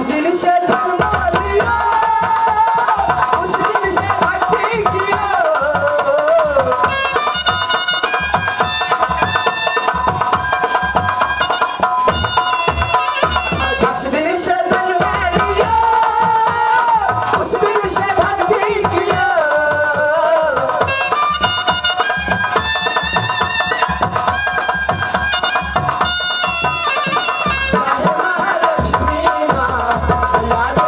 दिन से जन्म लिया, उस दिन से भक्ति किया। जिस दिन से जन्म लिया, उस दिन से भक्ति किया। चाहे महालक्ष्मी माँ, लाल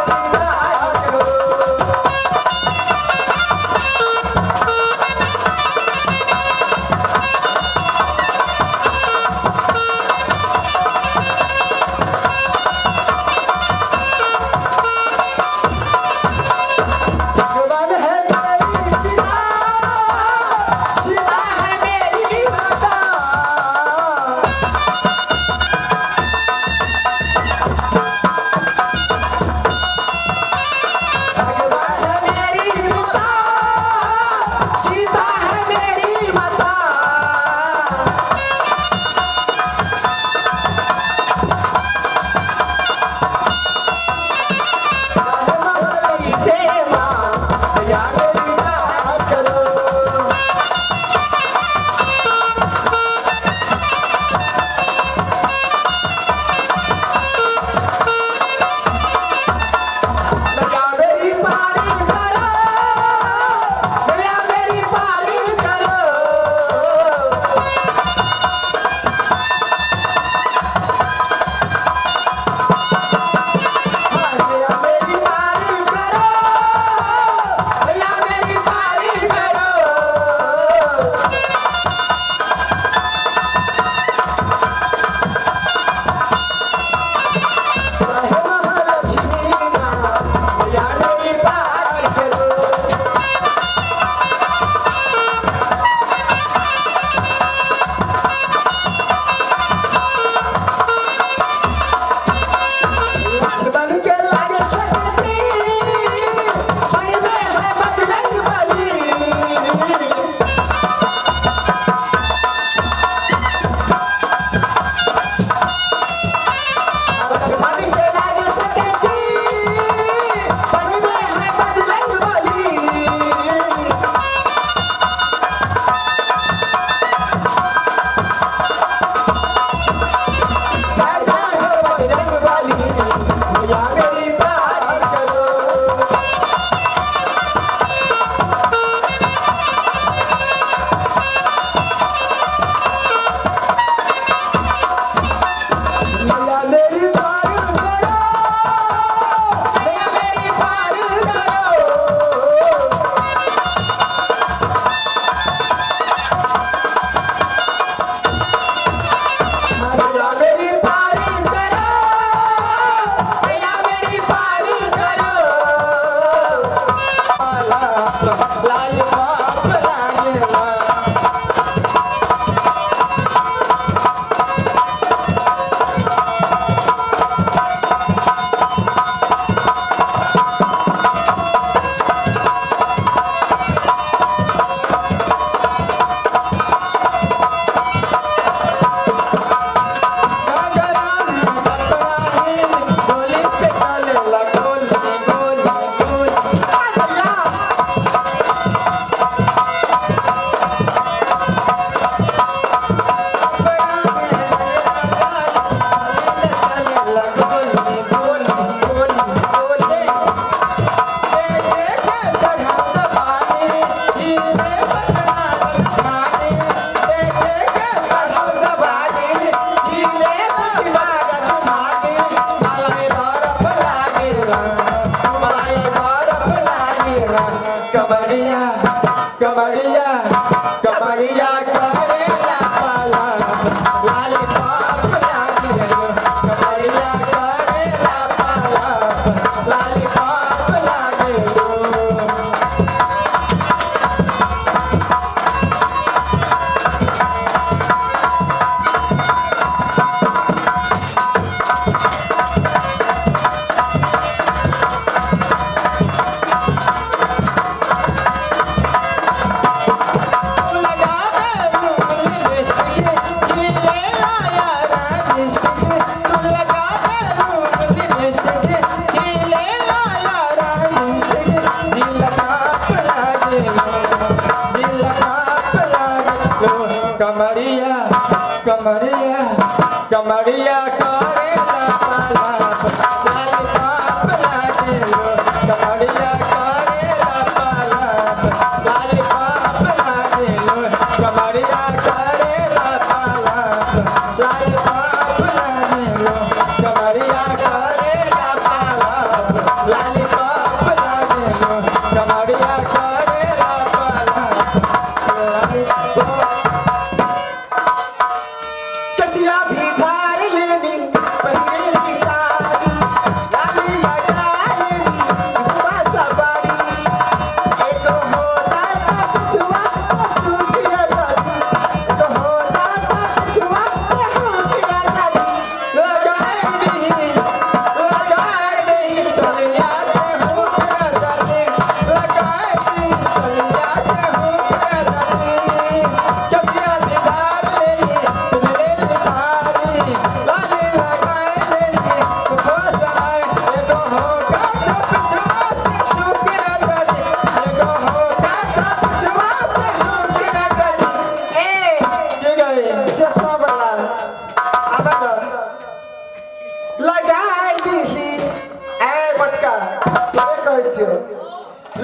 छै।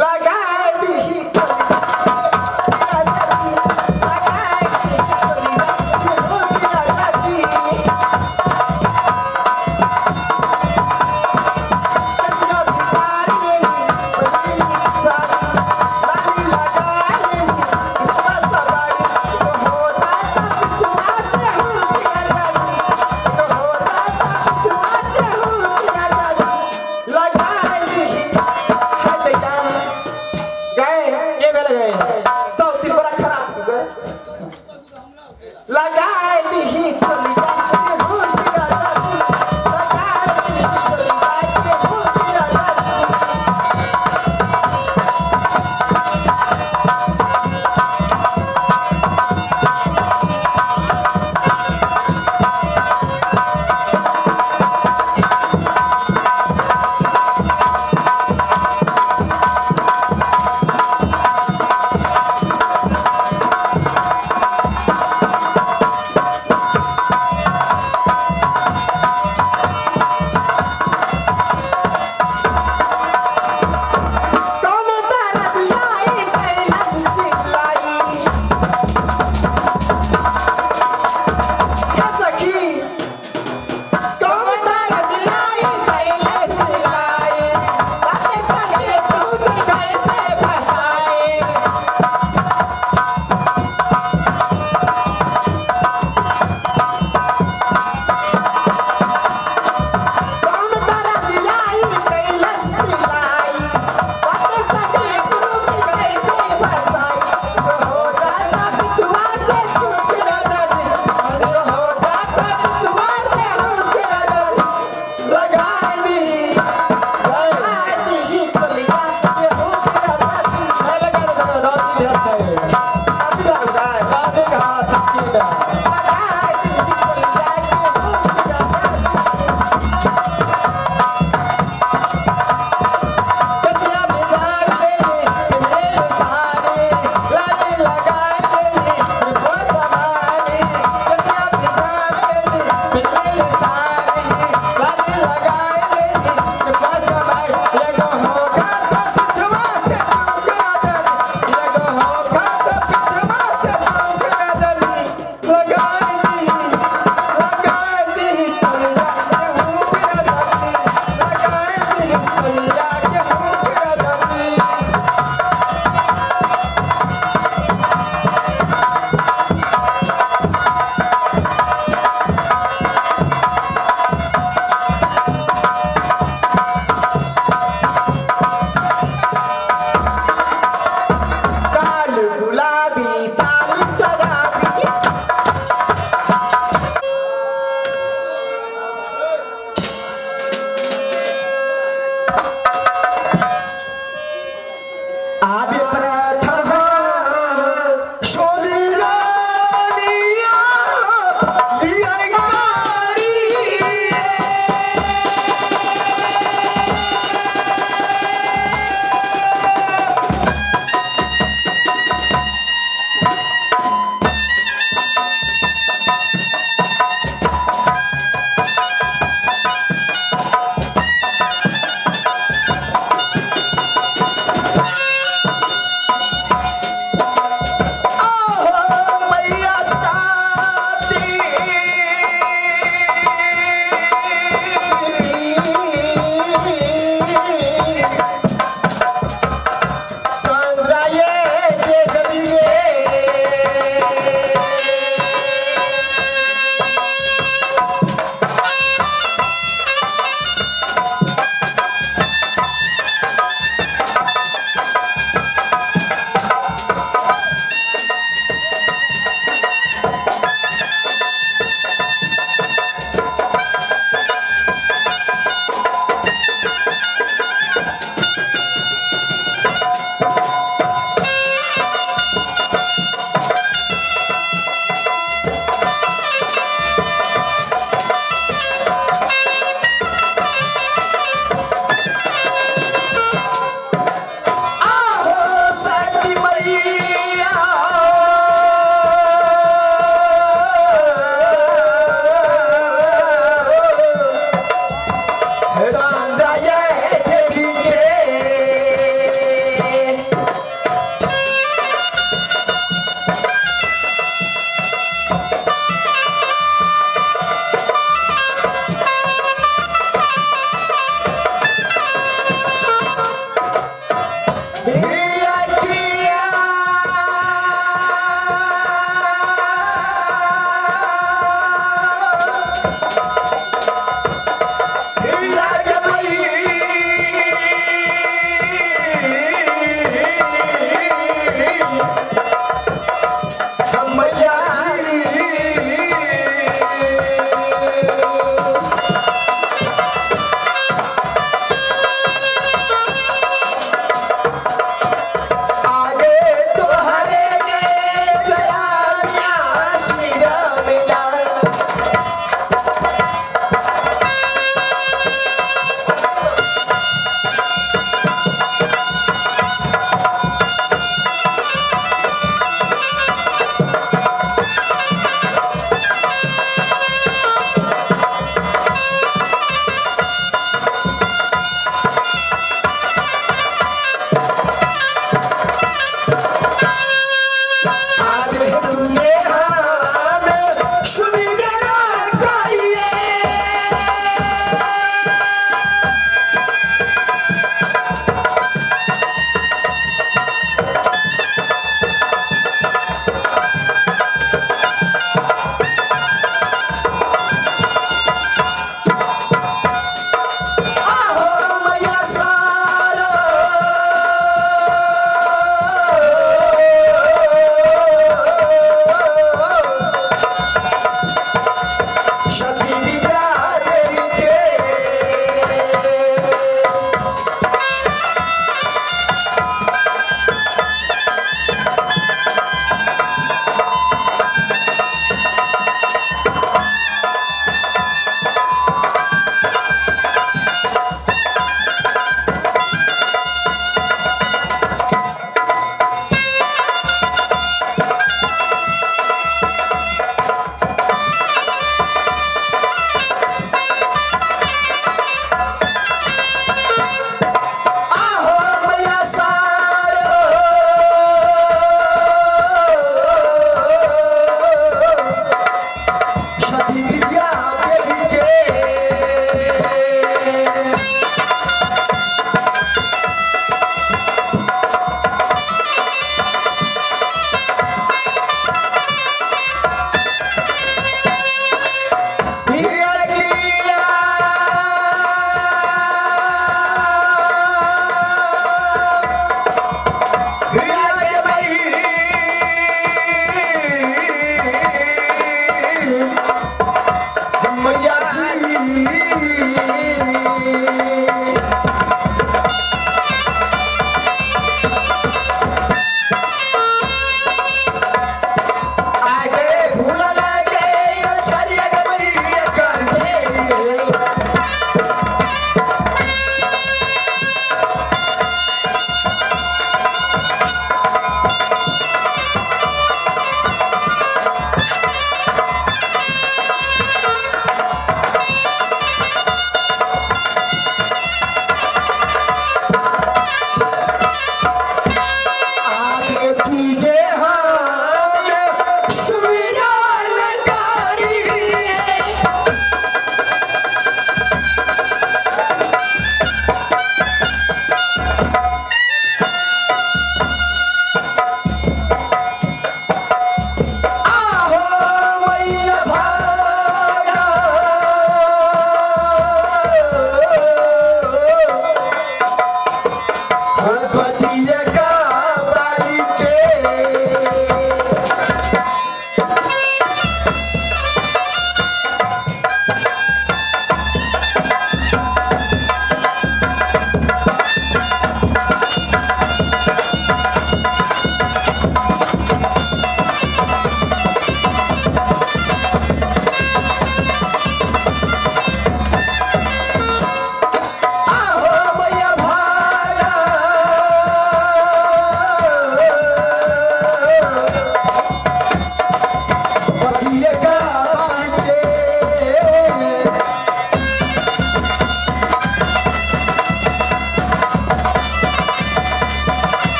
लगा दीही चोलिया, राजा जी, लगा दीही चोलिया, राजा जी। कचरा बिचार लेनी, बदली सारी, लाली लगा लेनी, इतना सवारी, तो हो जाता पिछुआ से हूँ राजा जी, तो हो जाता पिछुआ से हूँ राजा जी। लगा ली है दैया।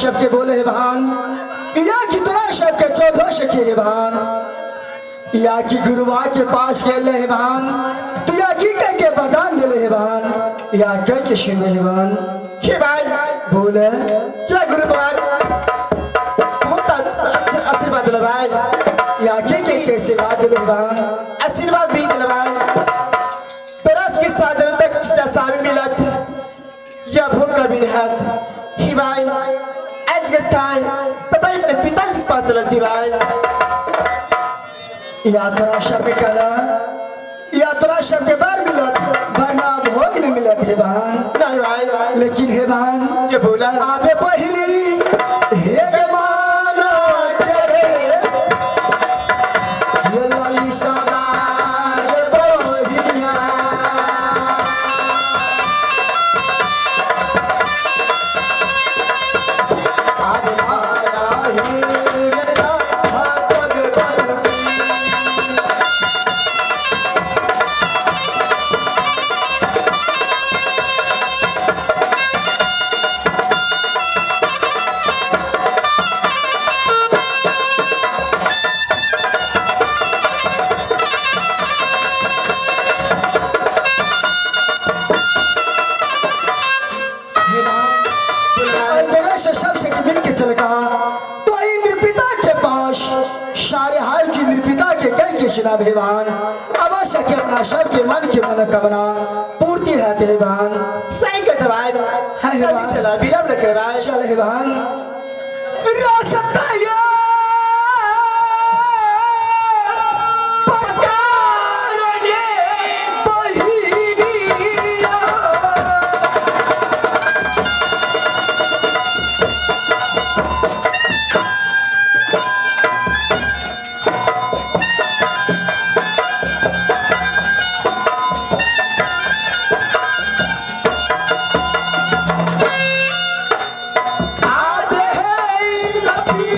सबके बोले हे बहन, या कि तोरा सबके 14 सखी हे बहन, या कि गुरुआ के पास गेले हे बहन, तो या की कह के वरदान दिले हे बहन, या कह के सुने हे बहन। हे भाई। बोले। या गुरु बाबा बहुत आशीर्वाद दिले भाई। या की कह के आशीर्वाद दिले हे बहन? आशीर्वाद भी दिले भाई, तोरा के साजन तक सामी मिलत या भूख कभी नहीं हाथ। ही भाई आज के खाए तब अपने पिताजी के पास चलल जी भाई। यात्रा शब्द कला यात्रा शब्द बार मिलत वरना भोग नहीं मिलत हे बहन। नहीं भाई। लेकिन हे बहन ये बोला आबे पहली हे गे माना के रे, ये लाली सदार बहिया। आबे माना ही मेरा हाथ पग पलकी। और जगह से सबसे कि मिल के चल कहा तो इंद्र पिता के पास सारे हाल की इंद्र पिता के कह के सुना भेवान, अवश्य के अपना सबके मन के मनोकामना पूर्ति है देवान। सही के भाई। है जल्दी भाई। चला, विलम्ब न करे भाई। चल हेवान रास्ता पकारने बहिनिया। आबे है लपी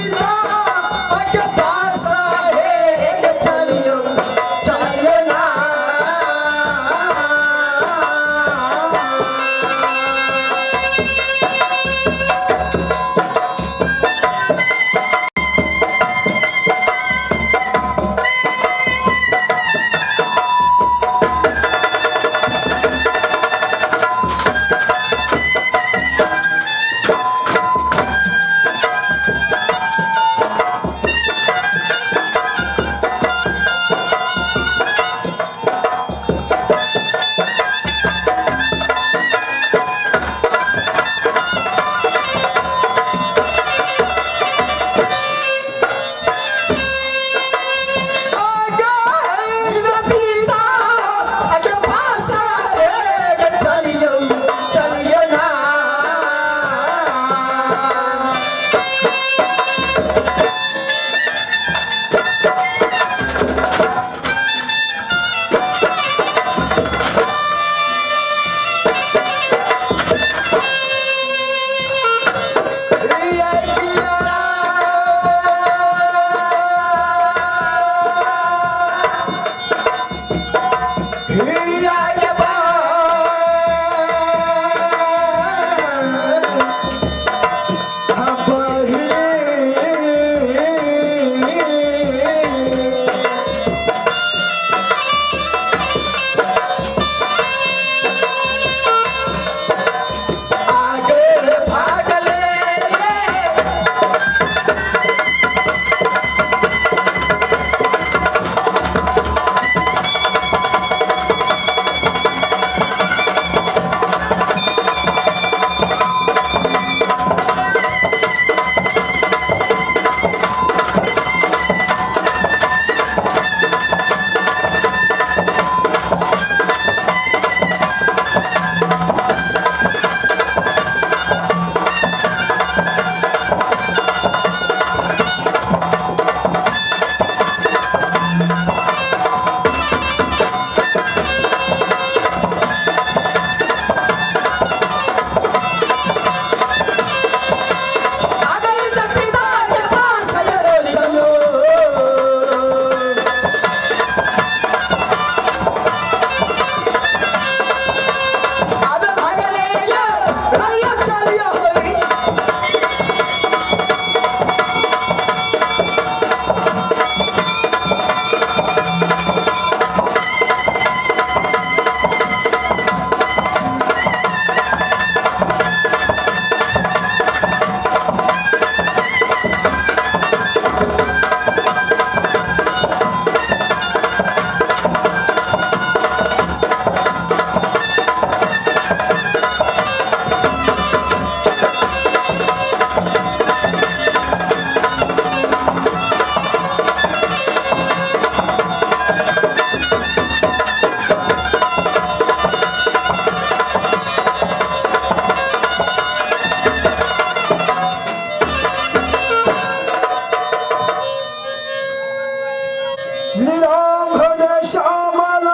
लीलाम भज श्यामल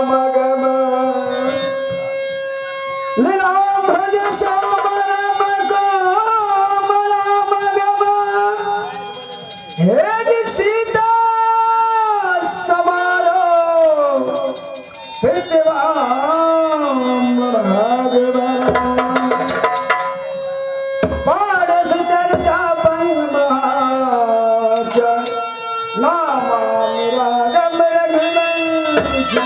मगम लीलाम भज श्यामल मगम हे जी सीता समारो पृथ्वाम भगवान पारस चर्चा पंच नाम रागम रघुवंशी।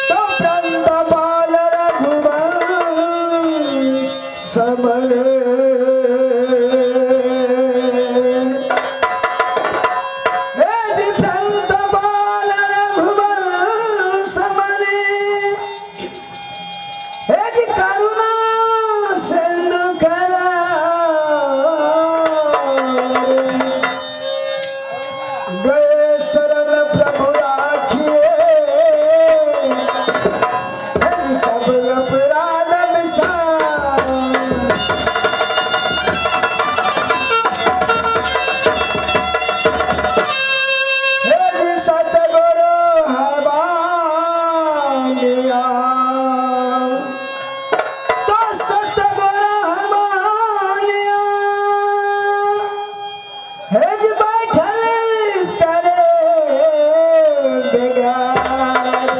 तो प्रंतपाल रघुवंश समरे हे जी प्रंतपाल रघुवंश समरे हे जी करुणा सिंधु करा गए शरण प्रभु राखिए हे जी सब अपराध बिसार। हे जी सतगुरु हवानिया तो सतगुरु हवानिया हे जी बैठल करे बेगार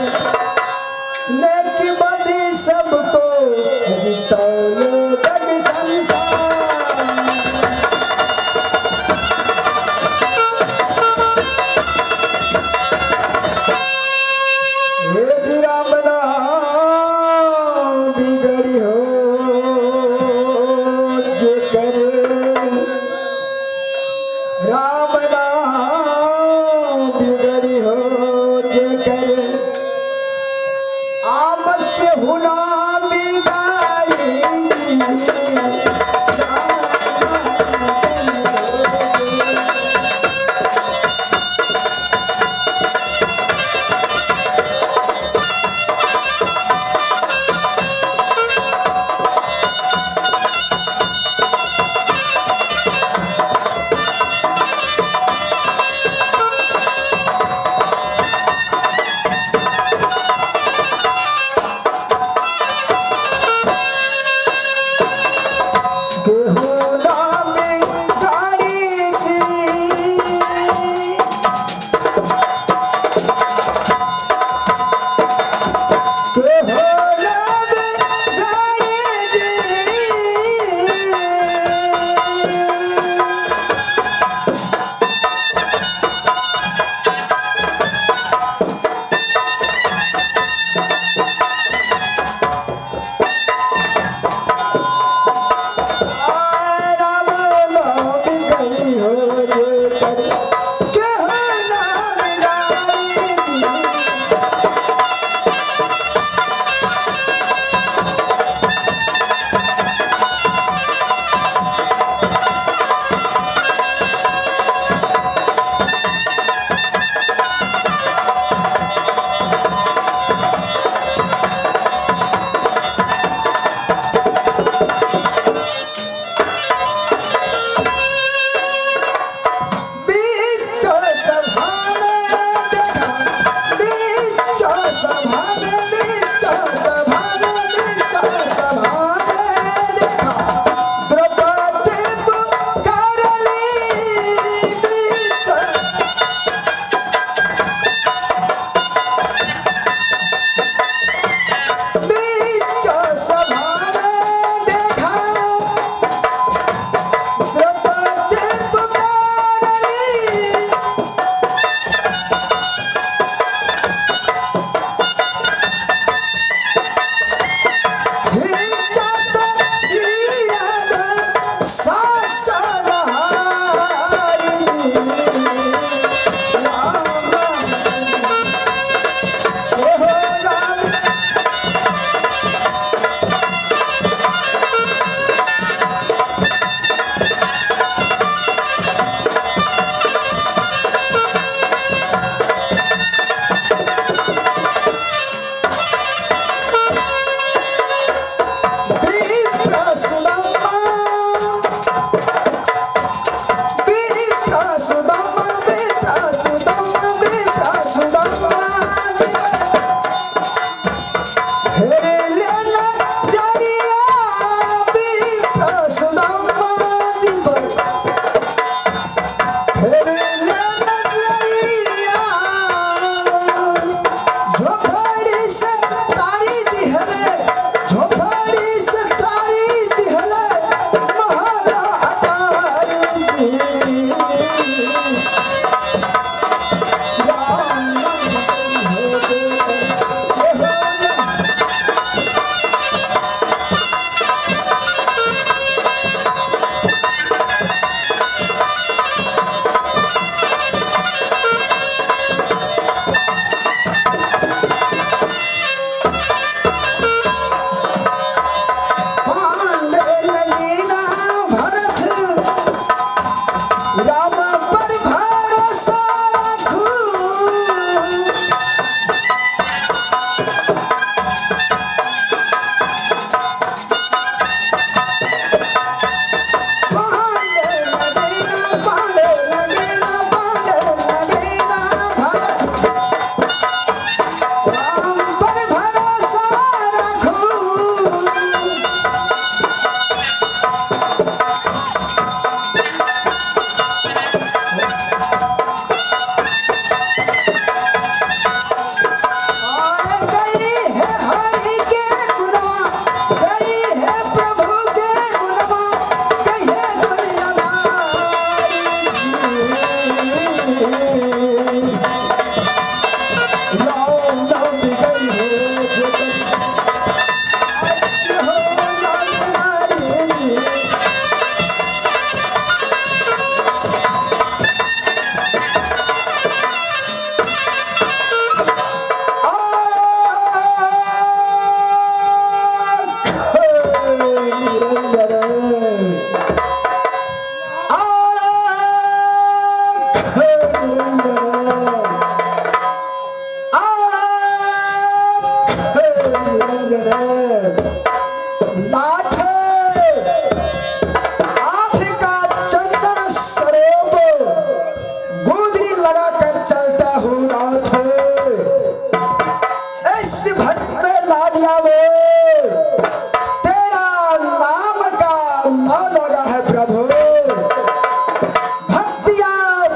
नेक बदी सबको जितौले जग संसार। हे जी राम नाम बिगड़ी हो जेकर राम नाम बिगड़ी हो जेकर आम के हुना बिगाड़ी। गुरुदेव नाथ आपका चंदन स्वरूप गोदरी लगाकर चलता हूँ नाथ। इस भक्त नादिया में तेरा नाम का नाम लगा है प्रभु। भक्तिया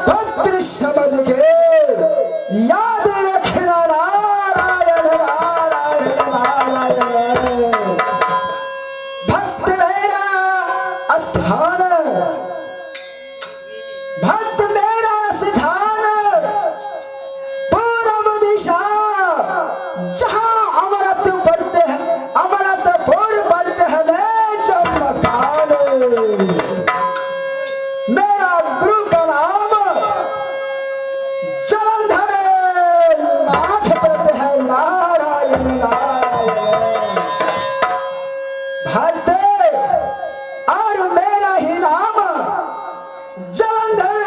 भक्त समझ के याद रखना नारायण नारायण नारायण। भक्त मेरा स्थान, भक्त मेरा स्थान पूर्व दिशा, जहां अमृत पड़ते हैं, अमृत पूर पड़ते हैं चमकान। मेरा गुरु का नाम जलंधर नाथ पड़ते हैं नारायण नारायण। भक्त और मेरा ही नाम जलंधर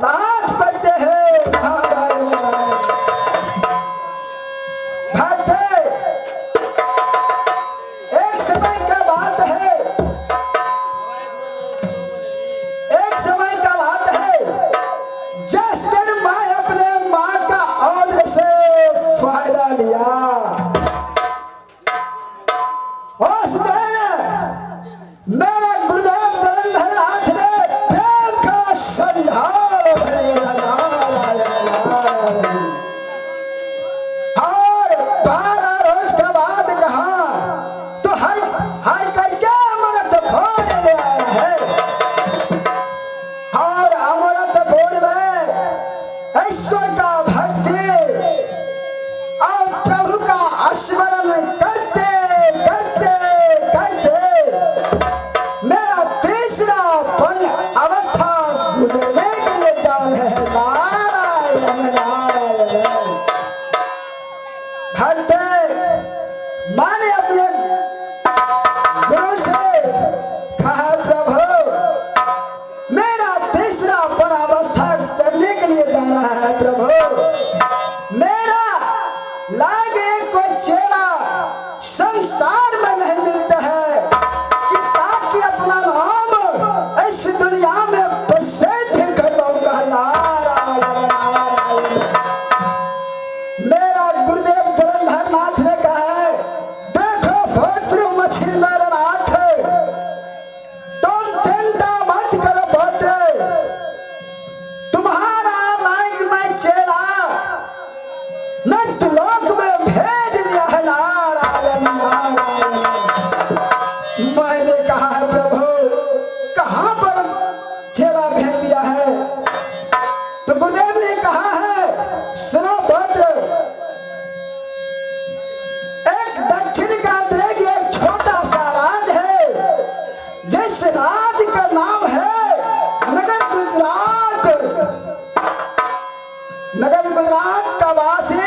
नाथ पड़ते हैं नारायण नारायण। भक्त एक समय का बात है, एक समय का बात है, जिस दिन मैं अपने माँ का औद्र से फायदा लिया, उस दिन मेरे गुरुदेव जलंधर नाथ ने प्रेम का संधार भर और 12 रोज के बाद कहा तो हर हर करके अमृत भोर ले आया है। और अमृत भोर में ईश्वर का भक्ति और प्रभु का स्मरण करते करते करते मेरा तीसरा पन अवस्था गुजरने के लिए जा रहे हैं नारायण नारायण। भक्त मैंने अपने गुरु से कहा प्रभु मेरा तीसरा पन अवस्था करने के लिए जा रहा है प्रभु, मेरा लागे कोई चेला संसार में नहीं मिलता है कि ताकि अपना नाम इस दुनिया में प्रसिद्ध कर पाऊंगा नारायण नारायण। मेरा गुरुदेव जलंधर नाथ ने कहा है देखो पुत्र मछिंदर नाथ, तुम चिंता मत करो पुत्र, तुम्हारा लायक मैं चेला मृत्युलोक में भेज दिया है नारायण नारायण। मैंने कहा है प्रभु कहाँ पर चेला भेज दिया है? तो गुरुदेव ने कहा है सुनो पुत्र, एक दक्षिण का द्रेग एक छोटा सा राज है, जिस राज का नाम है नगर गुजरात। नगर गुजरात का वासी,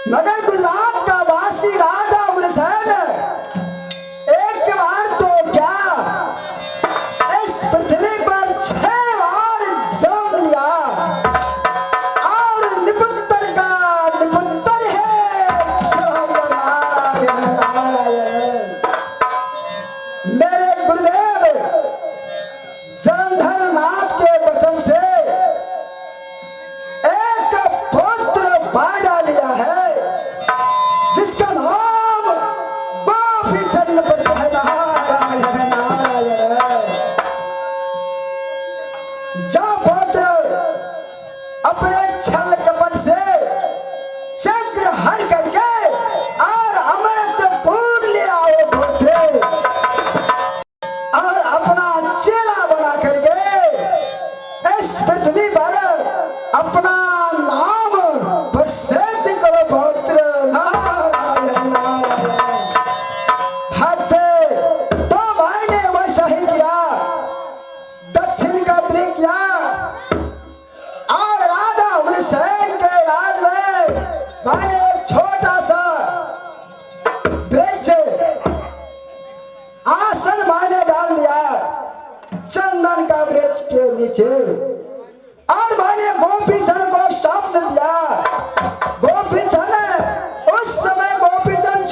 नगर गुजरात का वासी राजा उग्रसेन एक बार तो क्या इस पृथ्वी पर 6 बार जन्म लिया और निपुत्तर का निपुत्तर है नारायण नारायण। मेरे गुरुदेव जलंधर नाथ के वचन से एक पुत्र पैदा लिया है जिसका नाम गोपीचंद पुत्र है नारायण नारायण। जा पुत्र अपने छल कपट से शीघ्र हर करके और अमृत पूर ले आओ पुत्र, और अपना चेला बना करके इस पृथ्वी पर अपना नाम प्रसिद्ध करो पुत्र नारायण नारायण। भक्त तो मैंने वैसा ही किया, दक्षिण का त्रिक किया और राजा उग्रसेन के राज में मैंने एक छोटा सा वृक्ष आसन मैंने डाल दिया चंदन का वृक्ष के नीचे, और मैंने गोपीचंद को शाप दिया। गोपीचंद उस समय गोपीचंद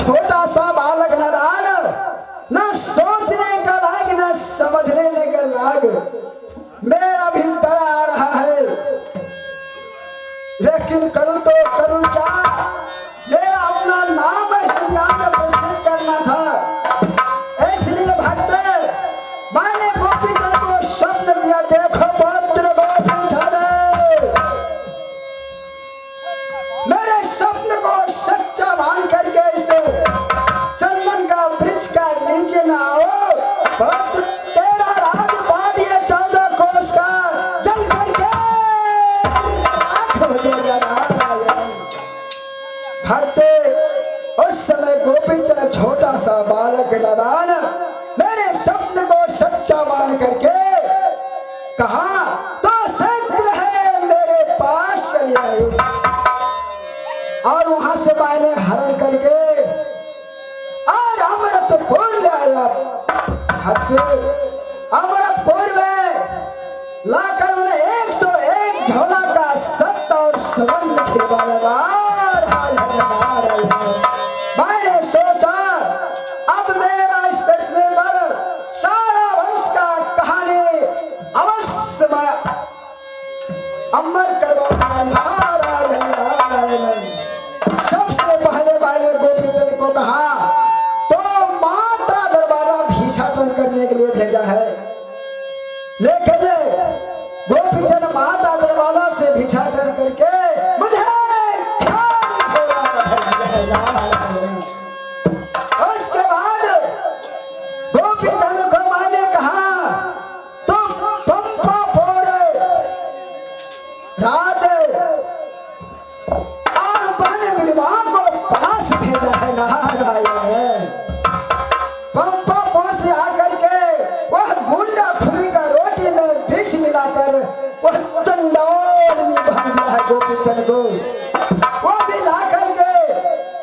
गोपीचंद छोटा सा बालक नादान मेरे शब्द को सच्चा मान करके कहा तो शीघ्र है मेरे पास चले आए। और वहां से मैंने हरण करके और अमृतपुर ले आया। अमृतपुर में लाकर उन्हें 101 झोला का सत्य और सुगंध खिलवाया। मैंने सोचा अब मेरा इस पृथ्वी पर सारा वंश का कहानी अवश्य मैं अमर करवाऊंगा। सबसे पहले मैंने गोपीचंद को कहा तो माता दरवाजा भीषाटन करने के लिए भेजा है, लेकिन गोपीचंद माता दरवाजा से भिक्षाटन करके मुझे उसके बाद गोपीचंद को मैंने कहा तुम पंपापुर राज और बहन बिरवा को पास भेजा है। नारायण पंपापुर से आकर के वह गुंडा खुली का रोटी में विष मिलाकर वह चंडौल में बांध दिया है गोपीचंद को। वो भी ला करके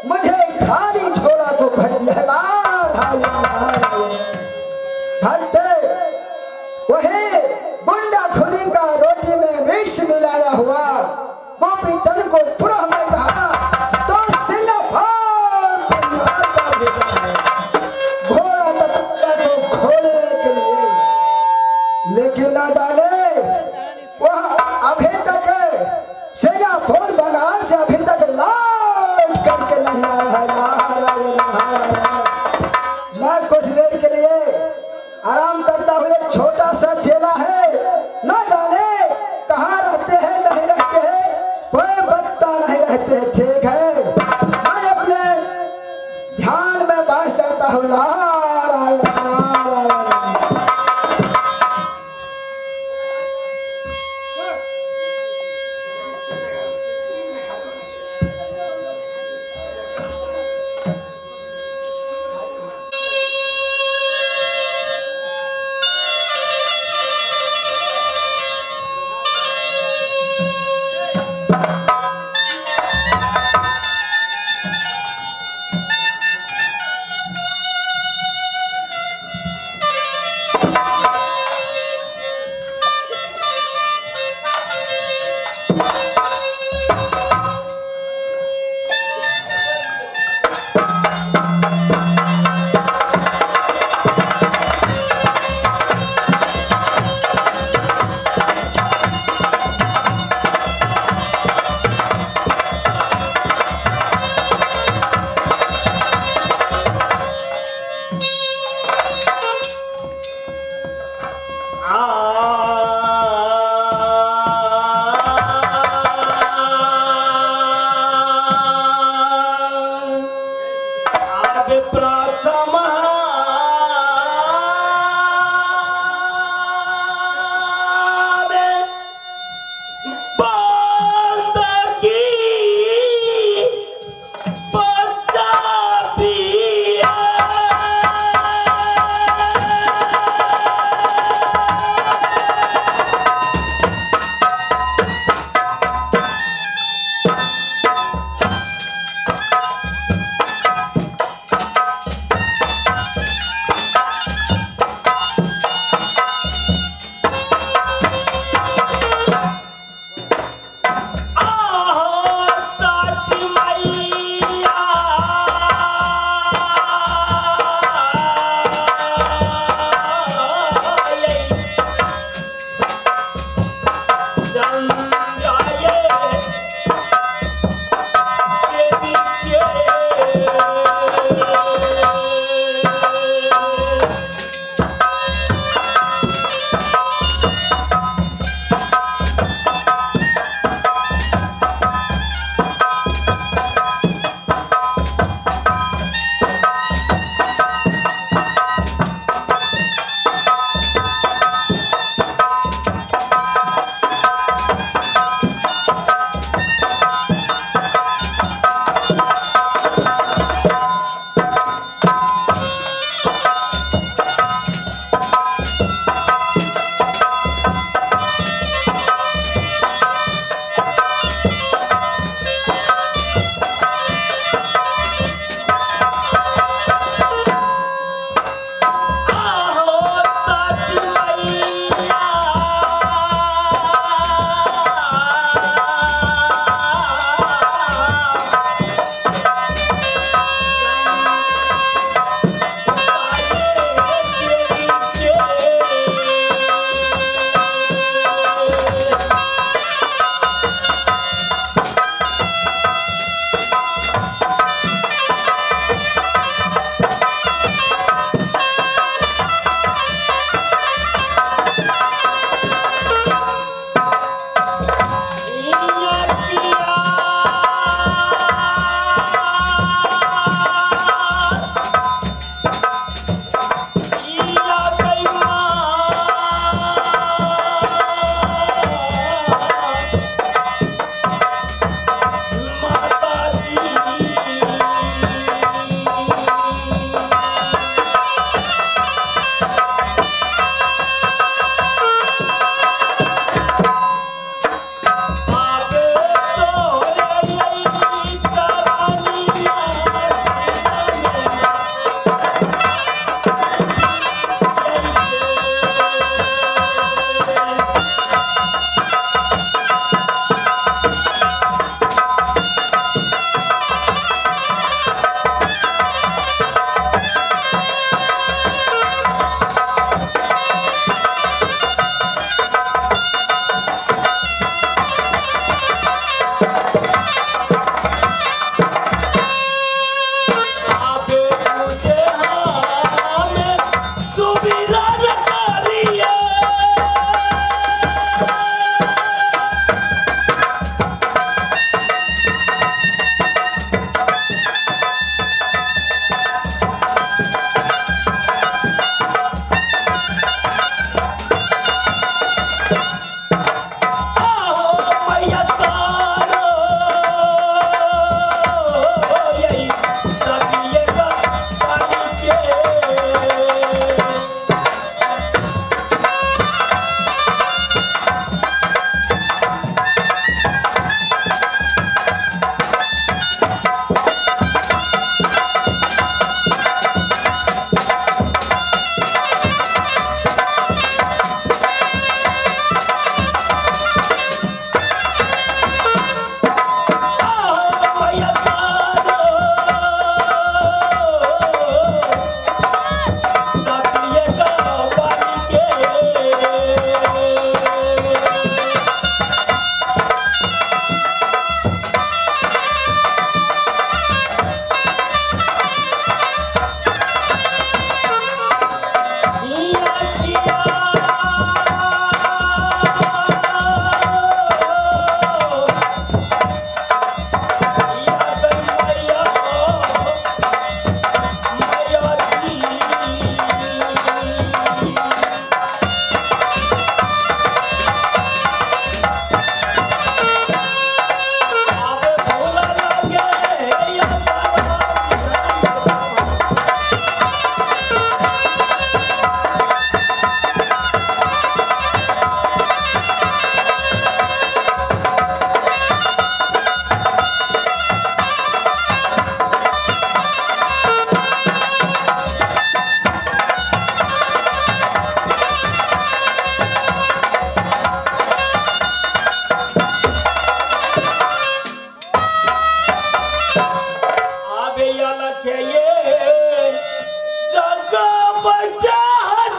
मुझे खाली झोला को भर दिया। भक्त वही गुंडा खुली का रोटी में विष मिलाया हुआ गोपीचंद को पुनः मैं कहा तो घोड़ा तत्व को खोलने के लिए, लेकिन ना जाने वह अभी तक सिंगापुर बंगाल से अभी तक लौट करके नहीं आया है। मैं कुछ देर के लिए आराम करता हूँ। एक छोटा सा चेला है, ना जाने कहाँ रहते हैं, नहीं रहते हैं, कोई बच्चा नहीं रहते हैं। ठीक है, मैं अपने ध्यान में बैठ जाता हूँ। नारायण नारायण।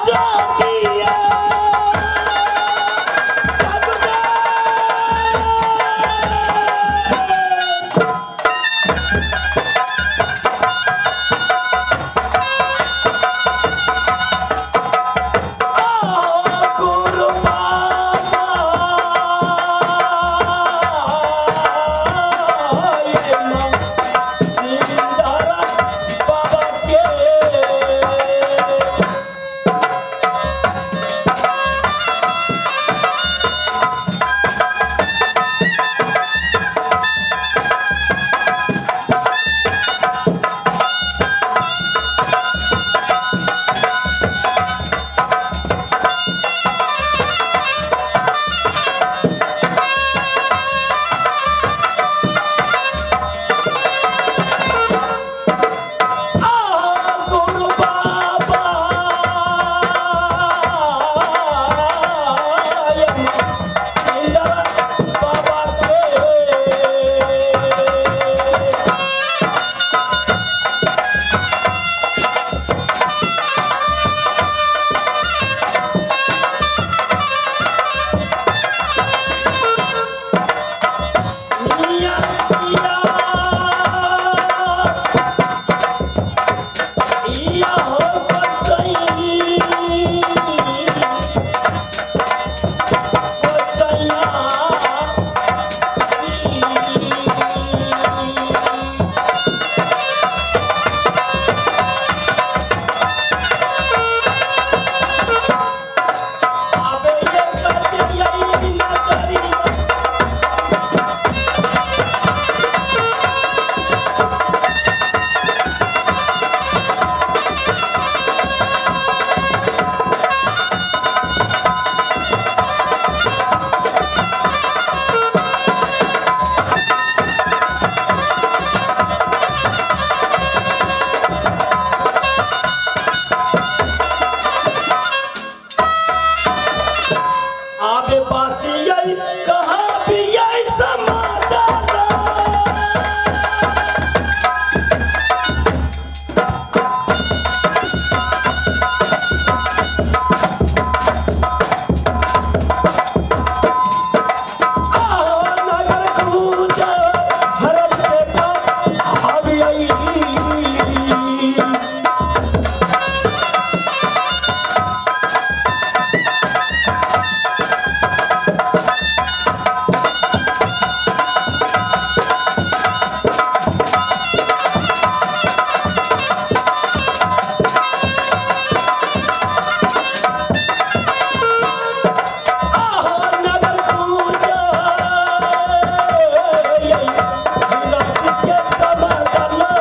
ज्योतिया जग में। गुरु बाबा ये मां जिंदारा बाबा के। गुरु बाबा ये मां जिंदारा बाबा के। मियां मियां या हो बसई बसैया। आबे ये कचरिया ना करी। आबे बासी कहाँ भी समाचार। आओ नगर कूच हरब देखा अभी आई। आहो नगर कूच रात के समाचार लो।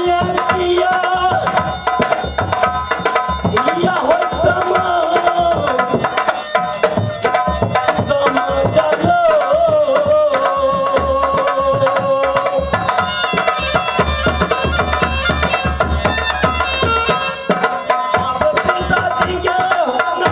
या या या हो समा समाचार लो। आप पिताजी के ना।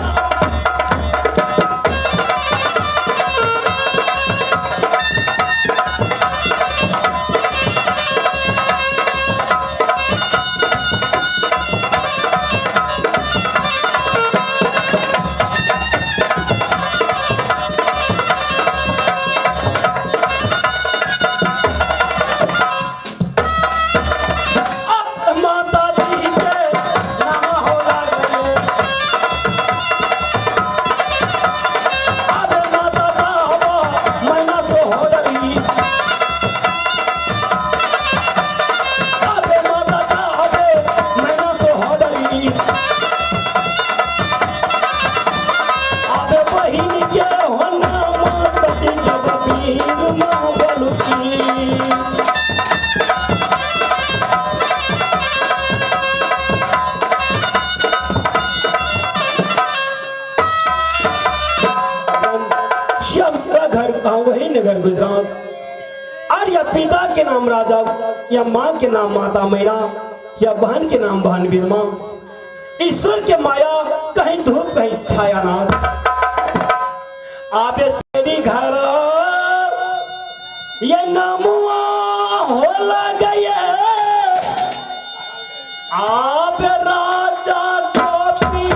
माता जी के नाम हो लागले। अब माता साहब मैना सो हो डरी। अब माता साहब मैना सो हो डरी। अब बहिन के हो नाम सती जब पीर मां बलुकी। श्याम घर वही नगर गुजरात। और या पिता के नाम राजा, या माँ के नाम माता मैरा, या बहन के नाम बहन बीरमा। ईश्वर के माया कहीं धूप कहीं छाया ना। आबे श्री घर ये नमुआ हो गए आबे राजा गोपी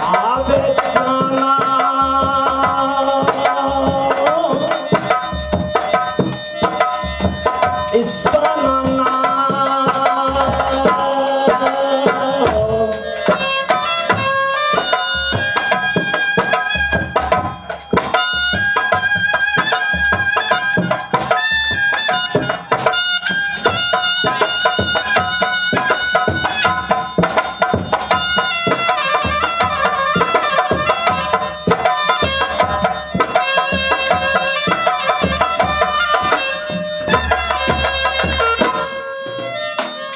आबे चना इस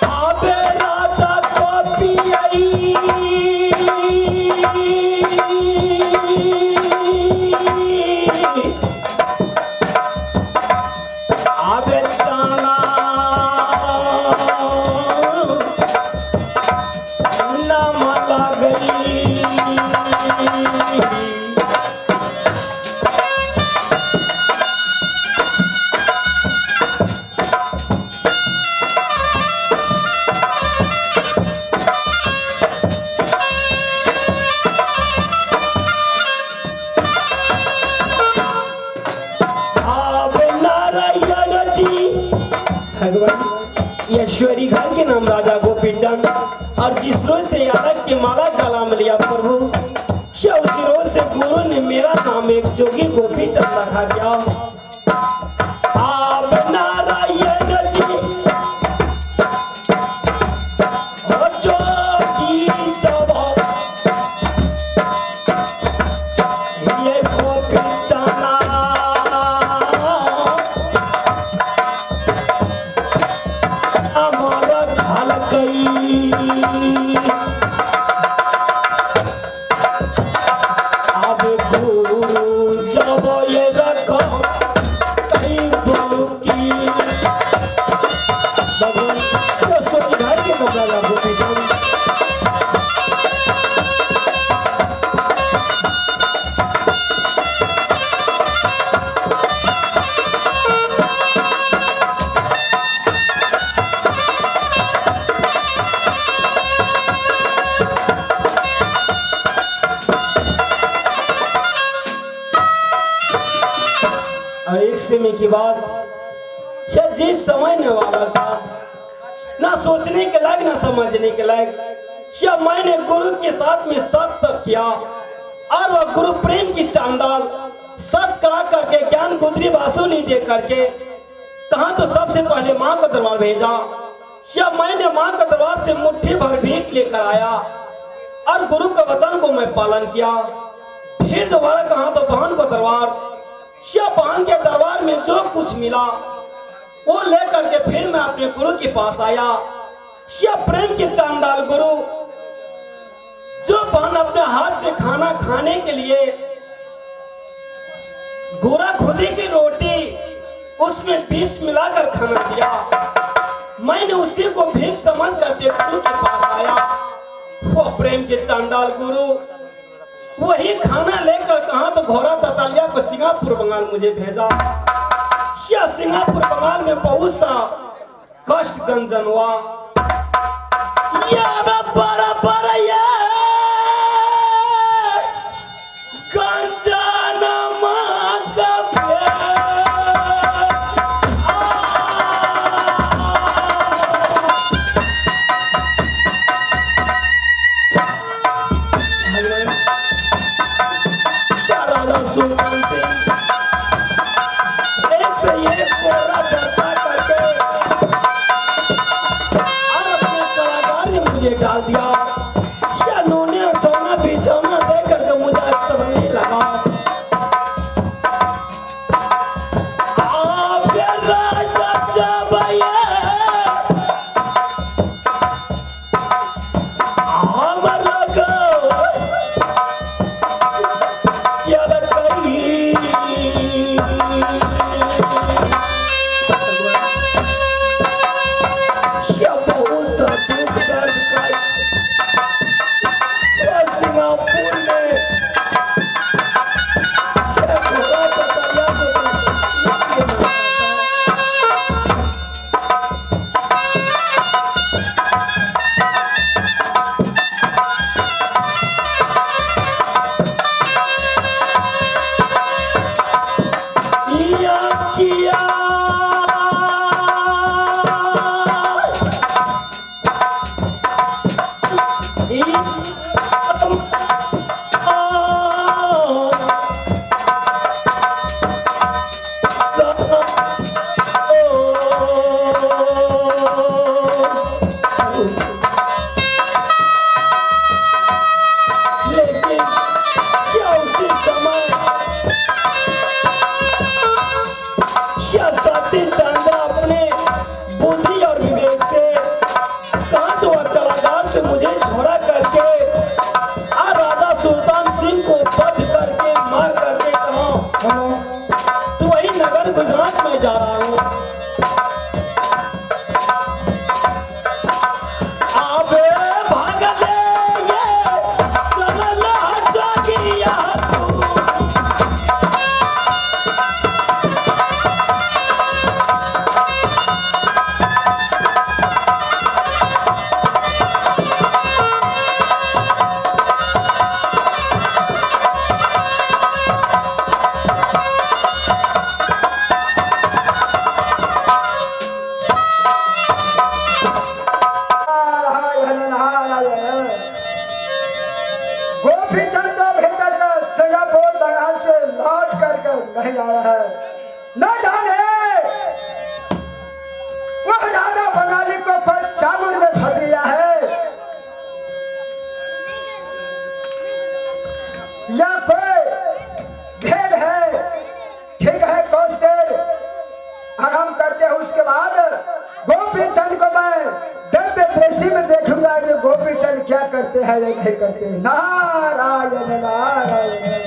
आबे राजा गोपी आई आबे चाना नम गई। आप नारायण जी भगवान ईश्वरी घर के नाम राजा गोपीचंद और जिस रोज से यादव के माला गला में लिया प्रभु उसी रोज से गुरु ने मेरा नाम एक जोगी गोपीचंद रखा गया। आप नारायण जी ओ जोगी जब ये गोपीचंद अमर घाल गई। अब गुरु जब ये रखो कहीं बोलू की भगवान रसोई घर के नजारा गोपीचंद और एक समय की बात, यह जिस समझने वाला था ना सोचने के लायक ना समझने के लायक, यह मैंने गुरु के साथ में सत तक किया और वह गुरु प्रेम की चांडाल सत करा करके ज्ञान गुदरी बासुली दे करके कहा तो सबसे पहले माँ को दरबार भेजा। यह मैंने माँ के दरबार से मुट्ठी भर भीख लेकर आया और गुरु के वचन को मैं पालन किया। फिर दोबारा कहा तो बहन को दरबार, यह बहन के दरबार में जो कुछ मिला वो लेकर के फिर मैं अपने गुरु के पास आया। यह प्रेम के चांडाल गुरु जो बहन अपने हाथ से खाना खाने के लिए गोरा खुदी की रोटी उसमें विष मिलाकर खाना दिया, मैंने उसी को भीख समझ कर गुरु के पास आया। वो प्रेम के चांडाल गुरु वही खाना लेकर कहा तो घोड़ा ततालिया को सिंगापुर बंगाल मुझे भेजा। यह सिंगापुर बंगाल में बहुत सा कष्ट गंजन हुआ। यह बड़ा बड़ा ये गंजन एक से एक कोरा बरसा करके और अपने कलाकार ने मुझे डाल दिया। तो वही नगर गुजरात में जा रहा हूँ। आबे भाग ले ये चलला जोगिया तू। नारायण नारायण। गोपी चंद अभी तक सिंगापुर बंगाल से लौट कर नहीं आया है। न जाने वह राजा बंगाली को चांगुर में फंस गया है या कोई भेद है। ठीक है, कुछ देर आराम करते हैं, उसके बाद गोपी चंद को मैं दिव्य दृष्टि में देखूंगा कि गोपी चंद क्या करते हैं या नहीं करते। नारायण नारायण।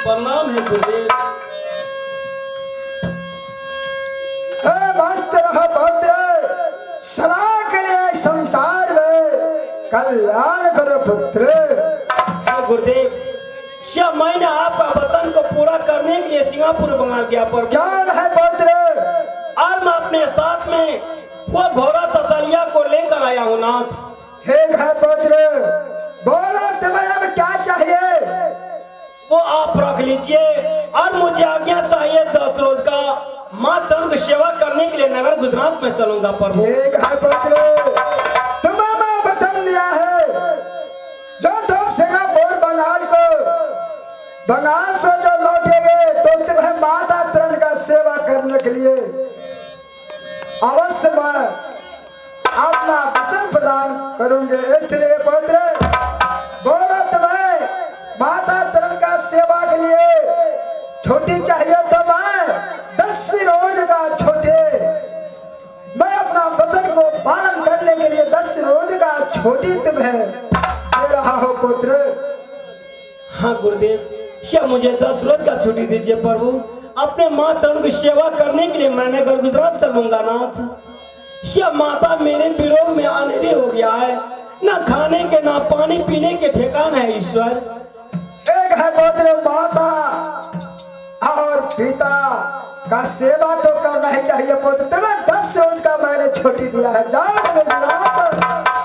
प्रणाम है गुरुदेव। मस्त रहो पुत्र, सदा के लिए संसार में कल्याण करो पुत्र। है गुरुदेव, यह मैंने आपका वचन को पूरा करने के लिए सिंगापुर बंगाल गया पर क्या है पुत्र? और मैं अपने साथ में वो घोड़ा ततलिया को लेकर आया हूँ नाथ। ठीक है पुत्र, बोलो तुम्हें अब क्या चाहिए? वो आप रख लीजिए और मुझे आज्ञा चाहिए 10 रोज का माँ चरण की सेवा करने के लिए नगर गुजरात में चलूंगा प्रभु। ठीक है पुत्र, तुम्हें मैं वचन दिया है, जो तुम सिंगापुर बंगाल को बंगाल से जो लौटेंगे तो तुम्हें माता चरण का सेवा करने के लिए अवश्य मैं अपना वचन प्रदान करूंगे। इसलिए पुत्र बोलो, तुम्हें माता चरण का सेवा के लिए छोटी चाहिए तो मैं 10 रोज का छोटे छोटी तुम्हें दे रहा हो पुत्र। हाँ गुरुदेव, क्या मुझे 10 रोज का छुट्टी दीजिए प्रभु। अपने माँ चरण की सेवा करने के लिए मैं नगर गुजरात चलूंगा नाथ। यह माता मेरे विरोध में अनहरी हो गया है, ना खाने के ना पानी पीने के ठेकान है ईश्वर। एक है पुत्र, माता और पिता का सेवा तो करना ही चाहिए पुत्र। तुम्हें 10 रोज का मैंने छुट्टी दिया है, जाओ गुजरात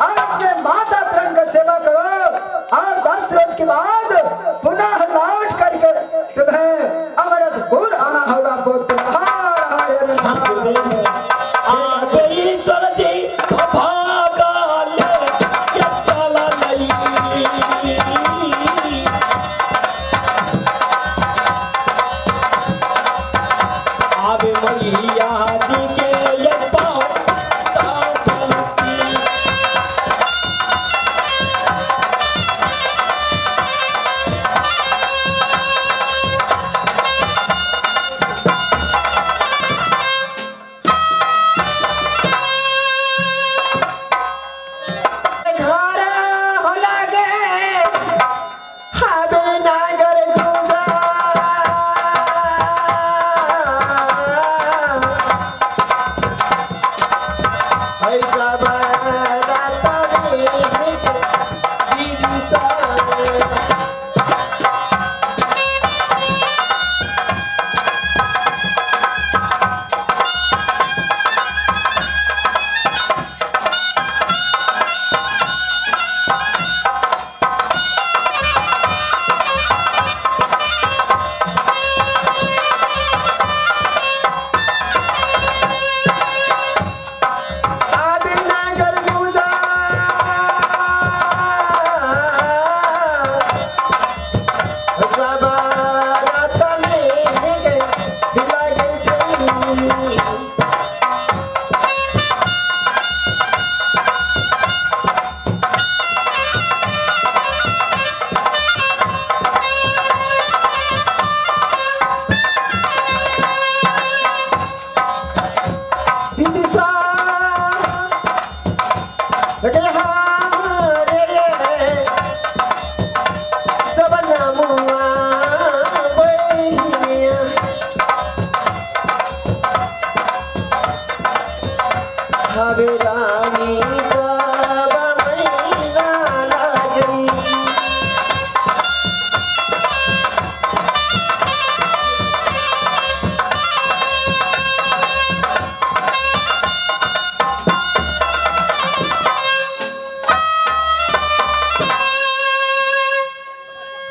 और अपने माता चरण का सेवा करो और 10 रोज के बाद पुनः लौट करके तुम्हें अमृतपुर आना होगा पुत्र। ईश्वर जी भागा ले चला नहीं। आवे मैया जी के ये पाँव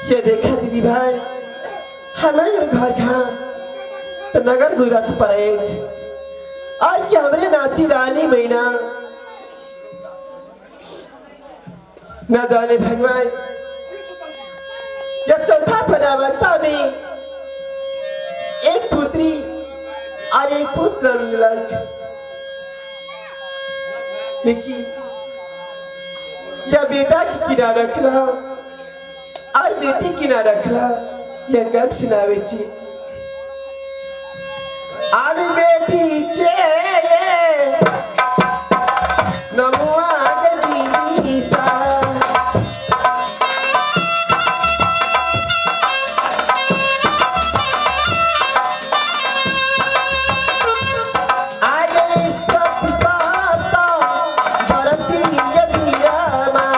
ये देखा दीदी भाई, हमारे घर खा तो नगर गुजरात परेज और क्या हमरे नाची रानी महीना न जाने भगवान यह चौथा पनावस्था में एक पुत्री और एक पुत्र मिलक, लेकिन यह बेटा की किना रखला और बेटी की ना रखला। यह गप सुनावे छी आवी बेटी के नमुआ के दीदी सा आगे सब साता भरती यदियामा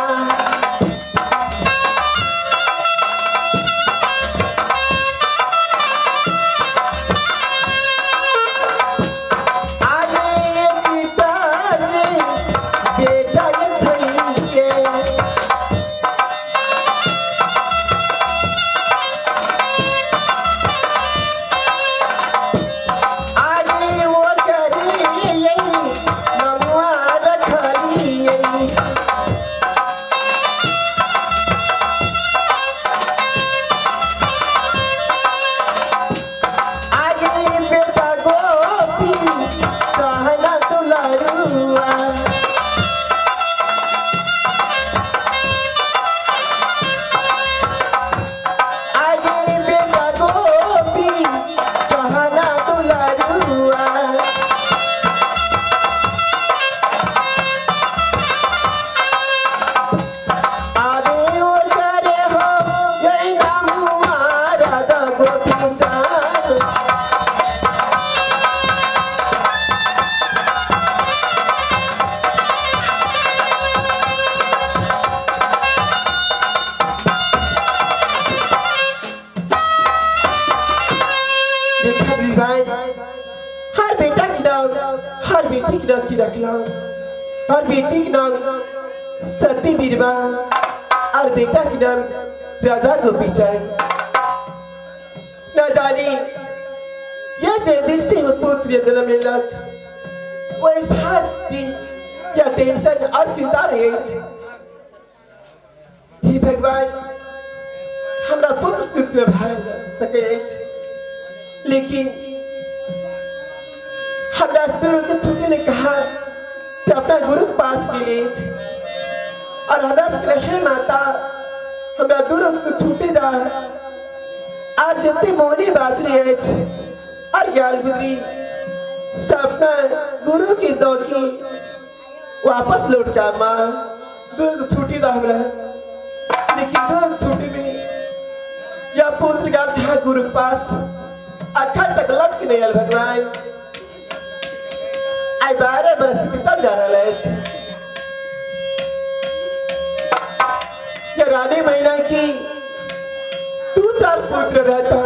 बेटी के नाम की रखला और बेटी के नाम सती बीरबा और बेटा के नाम राजा गोपीचंद। न जानी ये जे दिन से वो पुत्र जन्म लेलक वही हर दिन या टेंशन और चिंता रहे। हे भगवान, हमरा पुत्र कुछ न भए सके, लेकिन हमरा गुरु के छुट्टी ले कहा तो अपना गुरु के पास गेले और हमरा से कहले, हे माता, हमरा गुरु के छुट्टी दा आज जते मोहनी बासरी अछि और ज्ञान गुदरी सपना गुरु की दौकी वापस लौट के माँ गुरु के छुट्टी दा हमरा। लेकिन गुरु छुट्टी में या पुत्र गाल था गुरु के पास अखन तक लौट के नहीं आयल भगवान। आई 12 बरस बीतल जा रहा है। या रानी महीना की 2-4 पुत्र रहता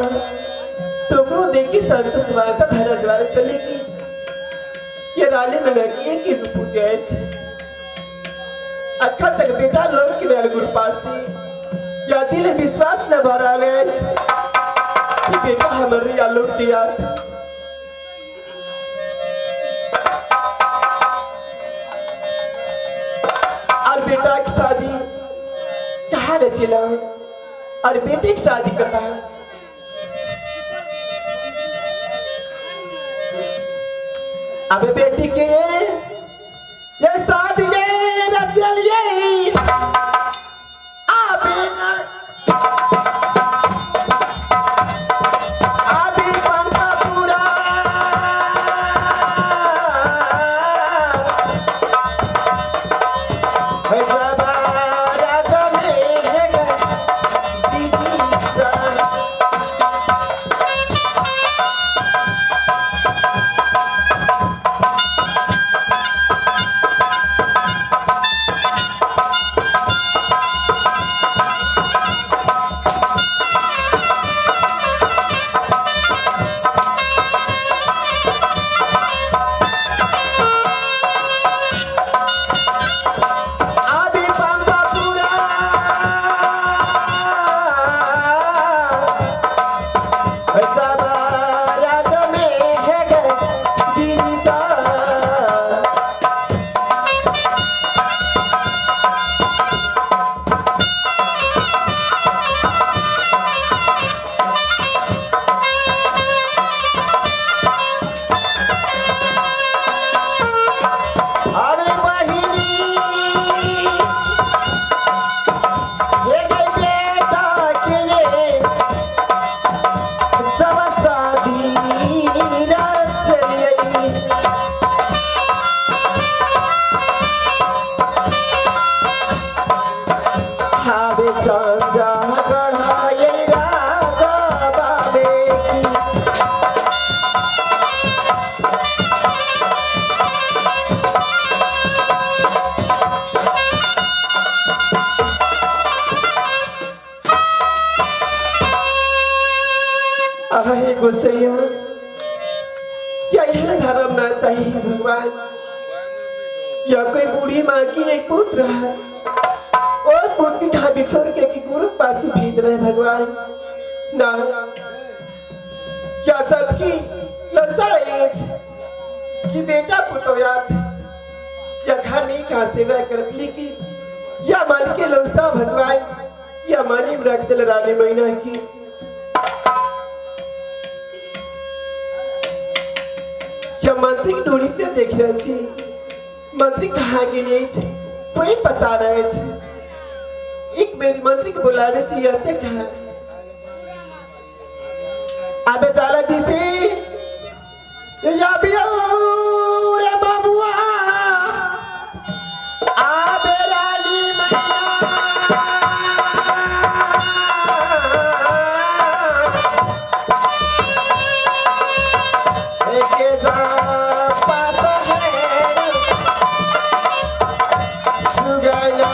तो गुरु देखी संतोष मानता धरा जवाब, लेकिन ये रानी महीना की एक ही पुत्र है। अखन तक बेटा लौट के नहीं आयल गुरु पास से। या दिल विश्वास न भरा कि बेटा हमारे या लौट के याद। और बेटा की शादी कहाँ रचेला और बेटे की शादी करता है। अबे बेटी के ये शादी रचलिए आबे ना आबे पंपापुरा राजा में दीदी सा। आबे पंपापुरा राजा में है दीदी सा। अरे बहिनी ये गई बेटा के लिए जब शादी रचलिए। हावे चंदा गढ़ाए राजा बाबे की। आहे गोसैया, या यह धर्म ना चाहिए भगवान। या कोई बूढ़ी माँ की एक पुत्र है और पुत्र कहाँ बिछोड़ के कि गुरु के पास तू भेज रहे भगवान ना। या सबकी ललसा रही कि बेटा पुतोयात या घर में कहाँ सेवा करत, लेकिन या मन के ललसा भगवान या मानी में रख दिल रानी महीना की। या मंत्री के डोरी पे देख रहे छी, मंत्री कहाँ गेले अछि कोई पता नहीं अछि। एक बेर मंत्री के बुलावे छी अते कहाँ आबे जाला दिसे या बियो रे बाबुआ आबे रानी मैना के जा पास है सुगना।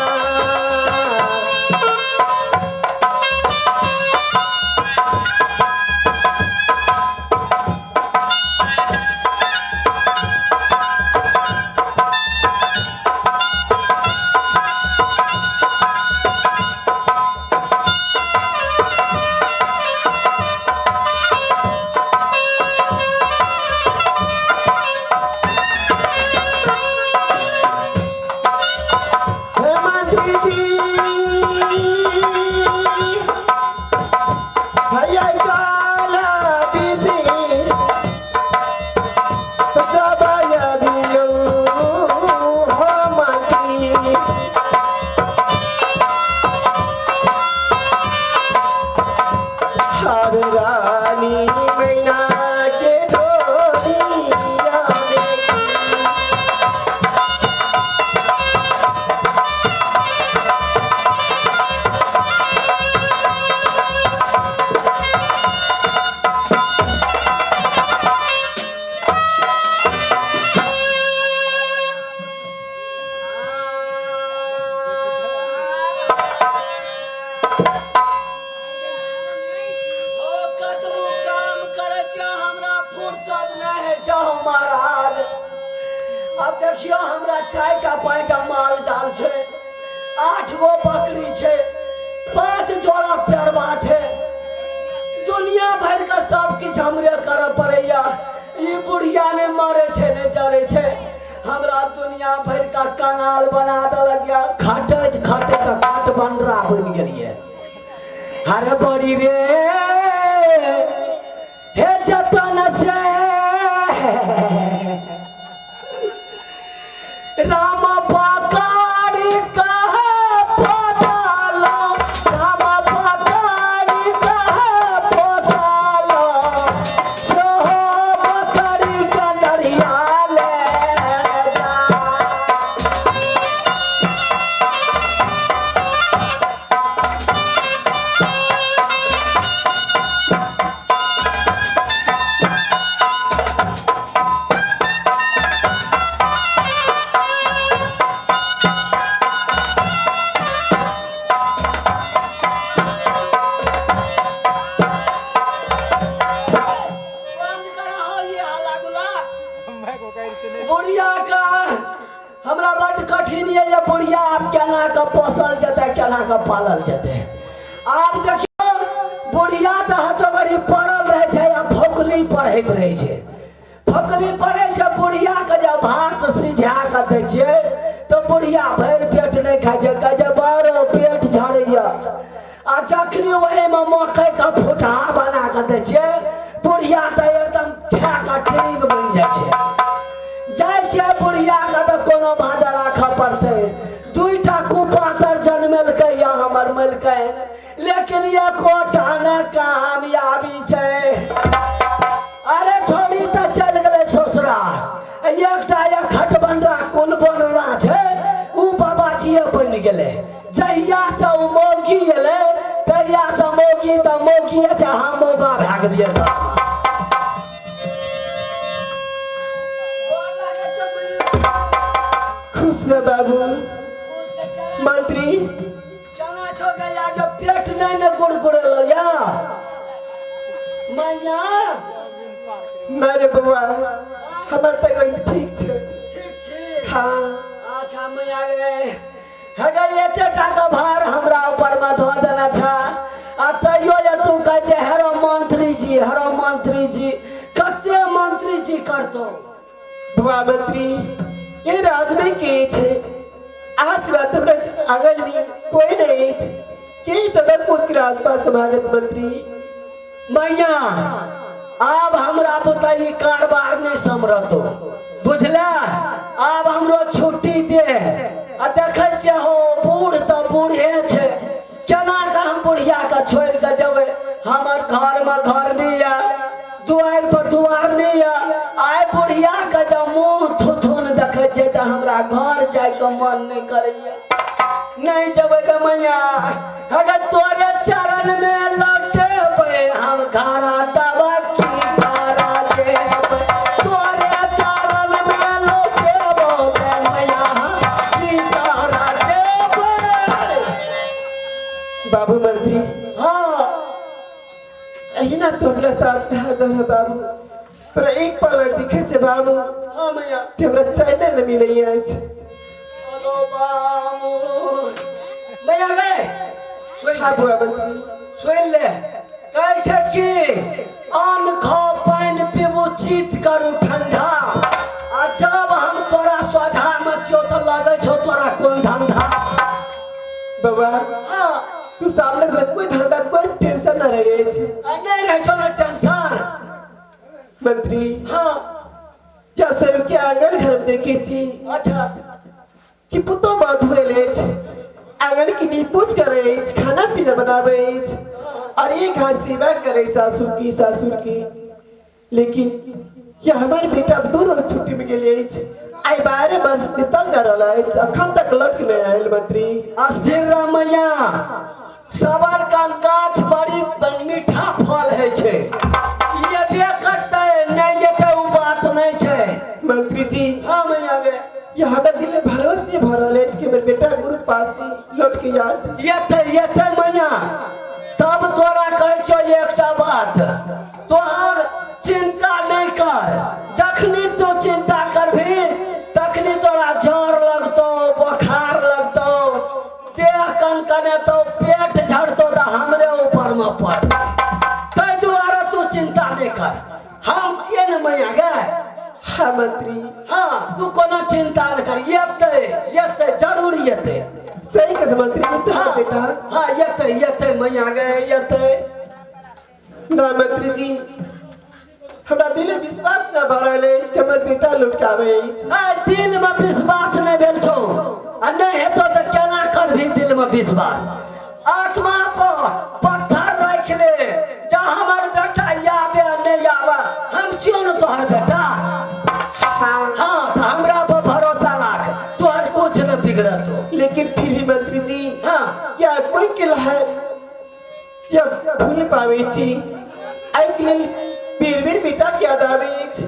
आब देखियौ हमरा 4टा 5टा माल जाल छै, 8 गो बकरी छै, 5 जोड़ा पेरवा छै, दुनिया भरि के सब किछु हमरे करऽ पड़ैया। ई बुढ़िया नहि मरै छै नहि जरै छै, हमरा दुनिया भरि का कंगाल बना देलक या। खटैत खटैत कट बनरा बनि गेलियै। अरे बड़ी रे हे जतन से राम पकड़ी कह पोसालो, राम पकड़ी कह पोसालो, सोहो बकरी के दरिया ले जा। बंद करा ये हल्ला गुल्ला। बुढ़िया का हमरा बड कठिन ये जे बुढ़िया आब केना के पोसल जेतै, केना के पालल जेतै। आब देखियौ बुढ़िया तऽ हतो घड़ी पड़ल रहै छै आ फौकली पढ़ैत रहै छै, फौकली पढ़ै छै। बुढ़िया के जे भात सिझा कऽ दै छियै तऽ बुढ़िया भरि पेट नहि खाइ छै, कहै छै बड़ पेट झड़ैया। आ जखनी ओहिमे मकई के फुटहा बना कऽ दै छियै बुढ़िया तऽ एकदम खा कऽ टींग बनि जाइ छै। जाइ छियै बुढ़िया के तऽ कोनो भाजा राखऽ पड़तै। 2टा कुपातर जनमेलकै या हमर मलकै, लेकिन एकोटा ने कामयाबी छै। अरे छोड़ी तऽ चलि गेलै ससुरा, एकटा एक खटबनरा कुल बनरा छै उ बाबाजीए बनि गेलै। जहिया से उ मौगी एलै तहिया से मौगी तऽ मौगिए छै, हम मौगा भए गेलियै घरमे। खुश रह बाबू मंत्री। चना छो गया जब पेट नहीं ने गुड़गुड़ेलो या मैया। ना रे बउआ, हमर तऽ एकदम ठीक छै। ठीक छी? हाँ। अच्छा मैया गे, हे एते टाका भार हमरा ऊपर में धो देने छ आ तैयो जे तू कहै छै हेरो मंत्री जी, हेरो मंत्री जी, कते मंत्री जी करतौ? बउआ मंत्री, ये राज में के छै? आज बात हमरा आंगन में कोई नहीं छै। के जनकपुर के आसपास समागत मंत्री? मैया आब हमरा बुते ई कारबार नहीं समरतो, बुझला? आब हमरो छुट्टी दे। आ देखै छियै हो बूढ़ तऽ बूढ़े छै, केना के हम बुढ़िया के छोड़ि के जेबै? हमर घर में घर नहीं है, दुआरि पर दुआर नहीं है। आइ बुढ़िया के जब मुँह थुथुन देखै छियै तऽ हमरा घर जाइके मन नहीं करैया। नहीं जेबै गे मैया, अगर तोरे चरण में लौटेबै हम घरा तब की करा देबै, तोरे चरण में लौटेबो गे मैया की करा देबै। बाबू मंत्री। हाँ। एहिना तो हमरा साथ में हरदम है बाबू, तोरा एक पल दिखे छे बाबू। हाँ मैया। ते हमरा चैन न मिलैया अछि। अगो बाबू मैया गे, सुन। हाँ बुआ मंत्री। सुन ले, कहै छै कि अन्न खाओ पानि पीबू चित करू ठंडा, आ जब हम तोरा सोझा में छियौ तऽ लगै छौ तोरा कोन धंधा। बउआ। हाँ। तू सामने से कोई धंधा कोई टेंशन न रहे अछि। आ नहीं रहे छौ ने टेंशन। मंत्री। हाँ। या सब के आंगन घर में देखे छी। अच्छा। कि पुतो बात हुए अछि, आंगन की नीपूज करे अछि, खाना पीना बनावे अछि और एक हाथ सेवा करे सासुर की सासुर की, लेकिन यह हमारे बेटा अब 2 रोज छुट्टी में गेल अछि, आइ 12 वर्ष बीतल जा रहल अछि, अखन तक लौट के नहीं आयल मंत्री। अस्थिर रह मैया, सबर का गाछ बड़ी मीठा फल है छै, ये बे करतै नहीं एतै उ बात नहीं छै। मंत्री जी। हाँ मैया गे। यह हमरा दिल में भरोस नहीं भर रहल अछि कि हमर बेटा गुरु पास ही लौट के याद। एतै एतै मैया, तब तोरा कहै छौ एकटा बात, तोहर चिंता नहीं कर, जखनी तू चिंता करबही तखनी कने तो पेट झड़तो तऽ हमरे ऊपर में पड़तै। ताहि दुआरे तू चिंता नहि कर, हम छियै ने मैया गे। हाँ मंत्री। हाँ तू कोनो चिंता नहि कर, एतै एतै जरूर एतै। सही कस मंत्री एतै। हाँ, बेटा। हाँ एतै एतै मैया गे एतै। ना मंत्री जी, हमरा दिल में विश्वास ना भऽ रहल अछि कि हमर बेटा लौट के आबै अछि। दिल में विश्वास नहीं भेल छौ आ नहीं हेतौ तऽ केना करबही दिल में विश्वास? आत्मा पर पत्थर राखि ले, जा हमर बेटा आबे आ नहीं आबे हम छियौ ने तोहर बेटा। हाँ। हाँ तऽ हमरा पर भरोसा राख, तोहर कुछ नहीं बिगड़तो। लेकिन फिर भी मंत्री जी, हाँ। या कोई के लहर या भूल पाबै छी, एहिके लेल बेर बेर बेटा के याद आबै अछि।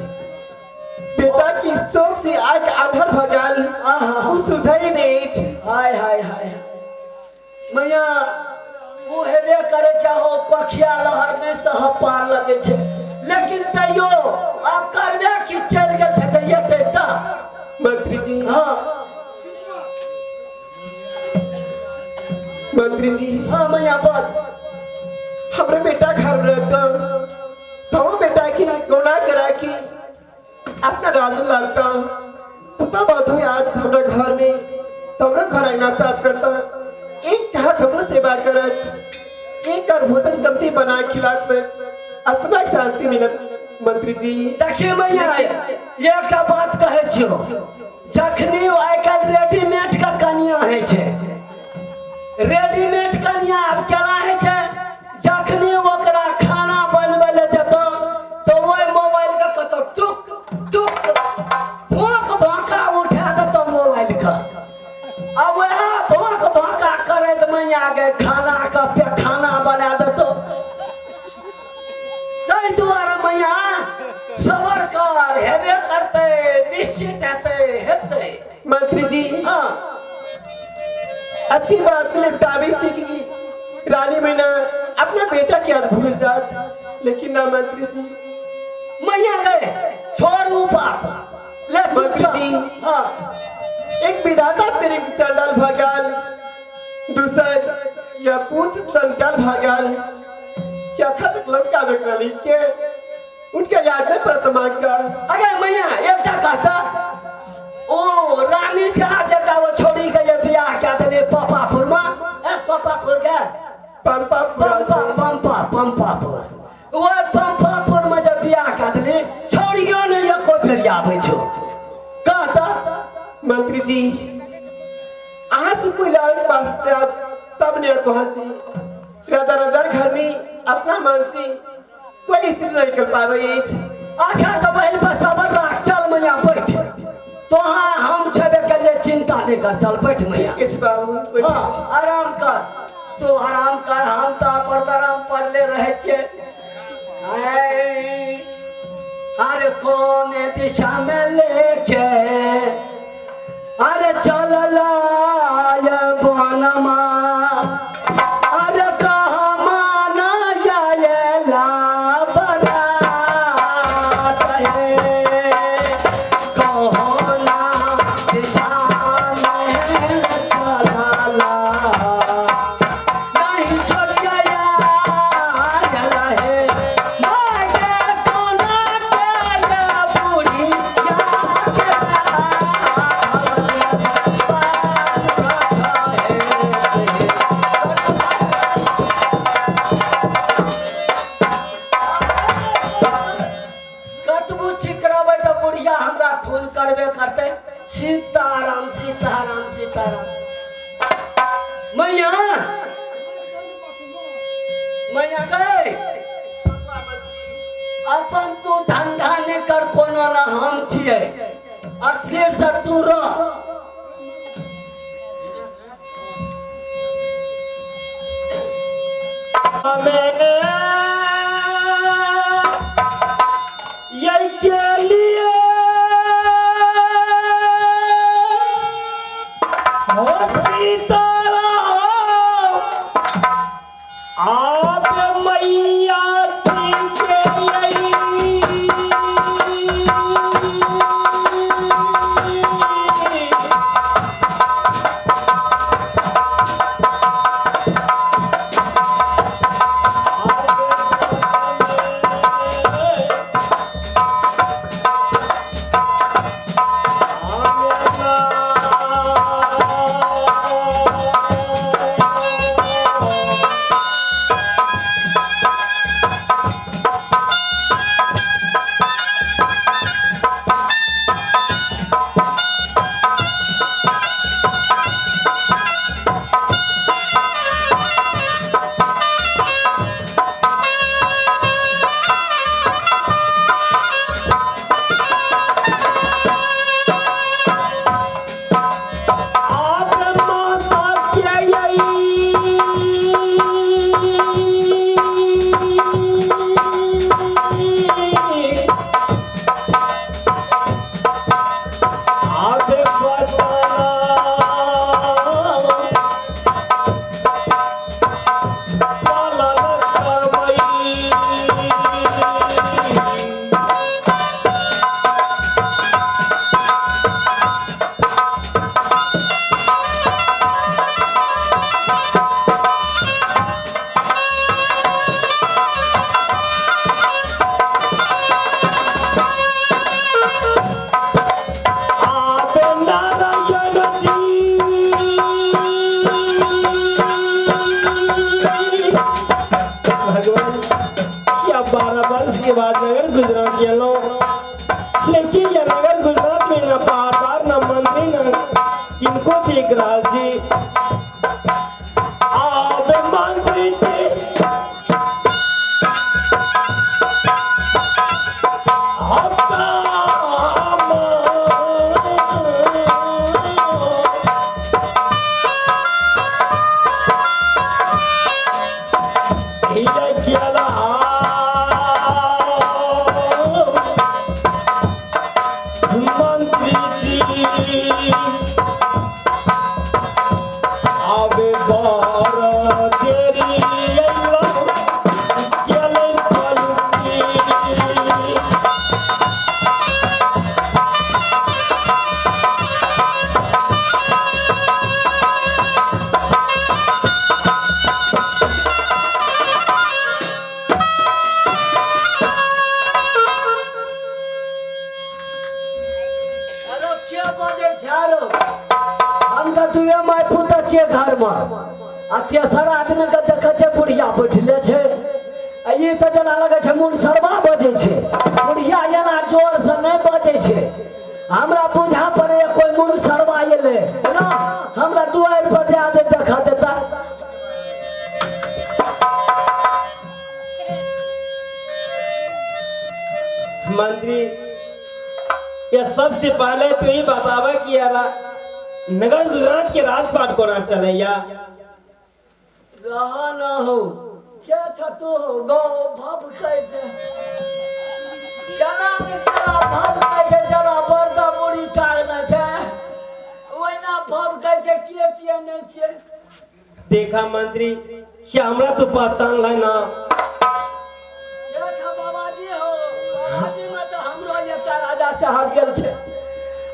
बेटा की शोक से आँख आन्हर भऽ गेल, आहा। ओ सुझै नहि अछि। हाय हाय हाय मैया, ओ हेबे करे चाहो कोखिया लहर नहि सह पार लगे छै, लेकिन तैयो आब करबे की, चलि गेल छै तऽ एतै तऽ। मंत्री जी। हाँ। मंत्री जी। हाँ मैया बज। हमरे बेटा घर रहता तो बेटा की गौना करा की अपना राजू लगता पुता बात हो याद हमरा घर में तो हमरा घर आईना साफ करता, एक हाथ हमरो सेवा करत, एक और भोजन कमती बना खिलात, आत्मा के शांति मिलत मंत्री जी। देखिए मैया एकटा बात कहै छियौ, जखनी आइ काल्हि रेडीमेड के कनिया होइ छै, रेडीमेड कनिया आब केना होइ छै, जखनी ओकरा खाना बनबै लए जेतौ तऽ ओहि मोबाइल के कतौ टुक टुक भोंक भोंका उठा देतौ मोबाइल के, आ वएह भोंक भोंका करैत मैया के खाना के पेखाना बना देतौ। ताहि दुआरे मैया सबर कर, हेबे करतै, निश्चित हेतै हेतै। मंत्री जी। हाँ। अति बात में निपटाबे छी कि रानी मैना अपना बेटा के याद भूल जात, लेकिन ना मंत्री जी। मैया गए छोड़ू बात ले तू मंत्री चल। जी। हाँ। एक विधाता प्रेम चंडाल भगाल, दूसर या पुत्र चंडाल भगाल, क्या खत तक लौट के आवे रही के उनके याद में प्रतिमा का। अगर मैया एकटा कहता ओ रानी से हाथ देता वो छोड़ी के ये बियाह क्या दिले पापापुर में, ए पापापुर के पंपापुर, पंपा पंपा पंपापुर, वो पंपापुर में जब बियाह क्या दिले छोड़ियो ने एको बेर आबै छौ कहता। मंत्री जी अहाँ से कोई लाग वास्ते आप तब ने तो हंसी राजा राजा घर में अपना मन से कोई स्त्री नहीं कर पावे अछि। आखा तो वही पर सबर राख, चल मैया बैठ, तो हाँ हम छेबे के लिए चिंता नहीं कर, चल बैठ मैया। ठीक अछि बाबू, बैठ। हाँ, आराम कर, तू आराम कर, हम तो अपन आराम पर ले रहे छे। अरे कौन दिशा में लेके अरे चल लाय बनमा, अरे कहाँ माना आयला बरात है, कहो ना दिशा में चलला नहीं छोड़िया है, मागे कोना के बुढ़िया के कतबो चिकरबै तऽ बुढ़िया हमरा खून करबे करतै। सीताराम सीताराम सीताराम। मैया मैया गए अपन तू धंधा नहीं कर, कोनो ना हम छियै, आ सिर से तू रह। ये के लिए हो सीताराम आप मैया जी के नारायण जी। भगवान, क्या 12 वर्ष के बाद नगर गुजरात गेलो, लेकिन यह नगर गुजरात में न पहाड़दार न मंत्री न किनको देख रहा जी। आवे मंत्री जी, आपका मंत्री जी आवे बार तेरी अइला गेलै पलुकी। अरे के बजै छै आरो? हम तऽ दुए माय पुत छियै घरमे आ तेसर आदमी के देखै छै बुढ़िया बैठले छै आ ई तऽ जेना लगै छै मुनसरवा बजै छै। बुढ़िया एना जोर से नहि बजै छै। हमरा बुझा पड़ैए कोइ मुनसरवा एलै ना, हमरा दुआरि पर दए दे देखा देता। मंत्री, ये सबसे पहले तो ये बतावा कि यार नगर गुजरात के राजपाट कोना चलैया? रह न हो के छ तू गौ भव कहै छै केना ने केना भव कहै छै, जरा बर्द मुड़ी टांगने छै ओहिना भव कहै छै। के छियै नहि छियै? देखा मंत्री, क्या हमरा तो पहचान लै ना? के छ बाबाजी हो? बाबाजी में तऽ हमरो एकटा राजा साहब गेल छै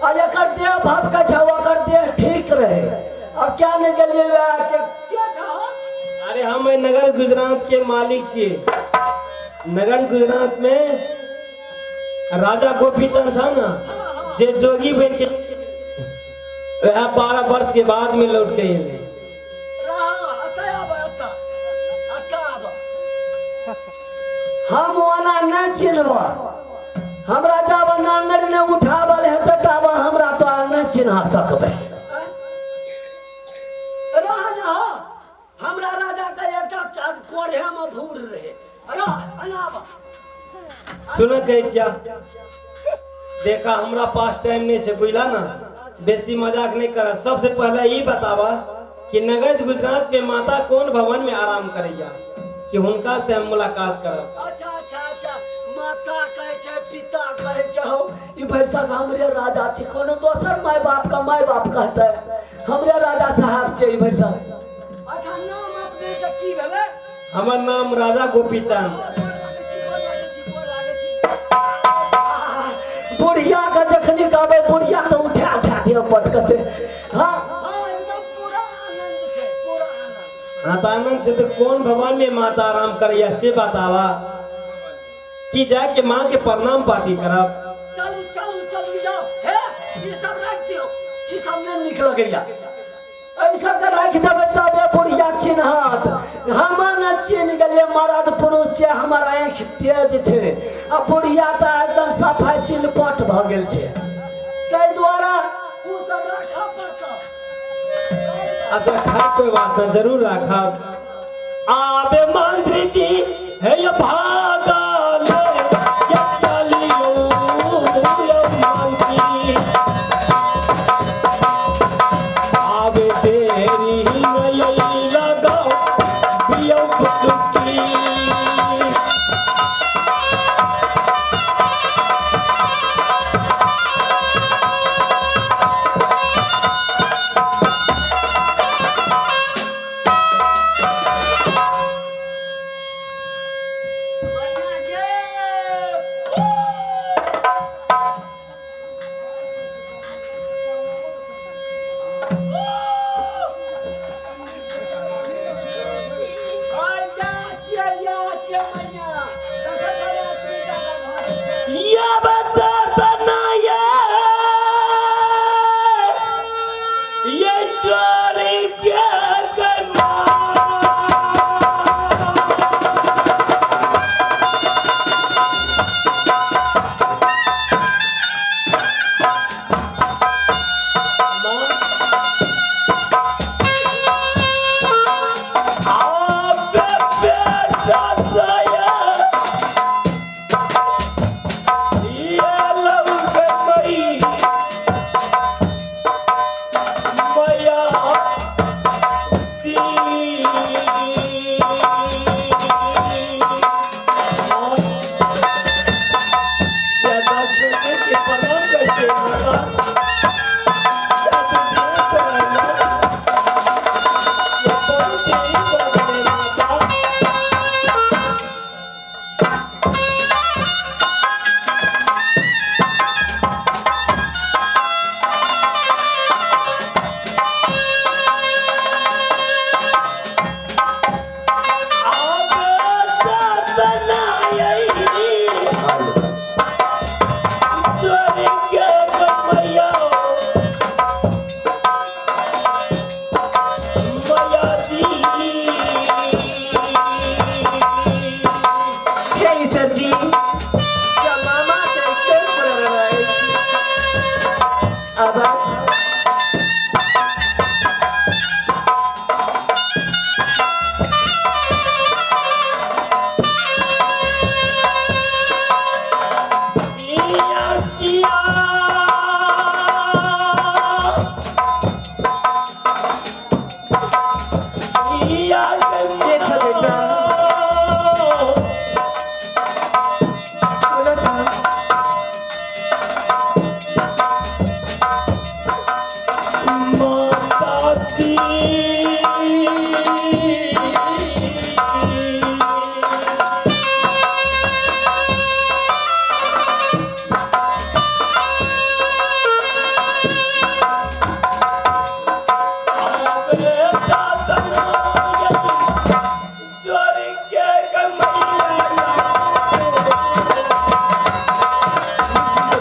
आ एकर देह भव कहै छै, ओकर देह ठीक रहे। अब क्या नहि गेलियै वएह छै। के छ हो? अरे हम नगर गुजरात के मालिक छी। नगर गुजरात में राजा गोपीचंद छ ना, जे जोगी बन के वह 12 वर्ष के बाद में लौट के अयलै। रह अतः आब, अतः अतः आब। हम ओना नहि चिन्हब। हमरा जाब नांगरि नहि उठावल हेतै ताब हमरा तो नहि चिन्हा सकबै। रह न, हमरा राजा के एकटा कोढ़े में भूर रहे। रह अनाब। सुन कहै छिया, देखा हमरा पास टाइम नहीं छै, बुझला ना? बेसी मजाक नहीं कर। सबसे पहले ई बतावा कि नगर गुजरात में माता कौन भवन में आराम करैया कि हुनका से हम मुलाकात करब। अच्छा अच्छा अच्छा, माता कहै छै पिता कहै छै हौ, ई भरिसक हमरे राजा छी, कोनो दोसर माय बाप का माय बाप कहतै? हमरे राजा साहब छै ई भरिसक। अच्छा, नाम अपने के की भेलै? हमर नाम राजा गोपीचंद। गोर लागै छी, गोर लागै छी, गोर लागै छी। बुढ़िया के जखनी कहबै बुढ़िया तऽ उठा उठा दिअ पटकते। हाँ हाँ, एकदम पूरा आनंद छै, पूरा आनंद। हाँ तऽ आनंद से तो कौन भवन में माता आराम करैया से बतावा कि जाके माँ के प्रणाम पाती करब। चलू चलू चलू, जाओ। हे, ई सब राखि दियौ, ई सब नहि नीक लगैया। एहि सबके राखि देबै तबे बुढ़िया चिन्हत। हम ने चिन्ह गेलियै, मरद पुरुष छियै, हमर आँखि तेज छै आ बुढ़िया तऽ एकदम सफाइ सिलपट भऽ गेल छै, ताहि दुआरे ओ सब राखऽ पड़तौ। अच्छा खैर कोई बात ना, जरूर राखब। आबे मंत्री जी हे ये भागल ये चलियो ये मंत्री, आबे देरी नहीं लगाओ बियो बलुकी। पास। के छ बेटा? बोला छ।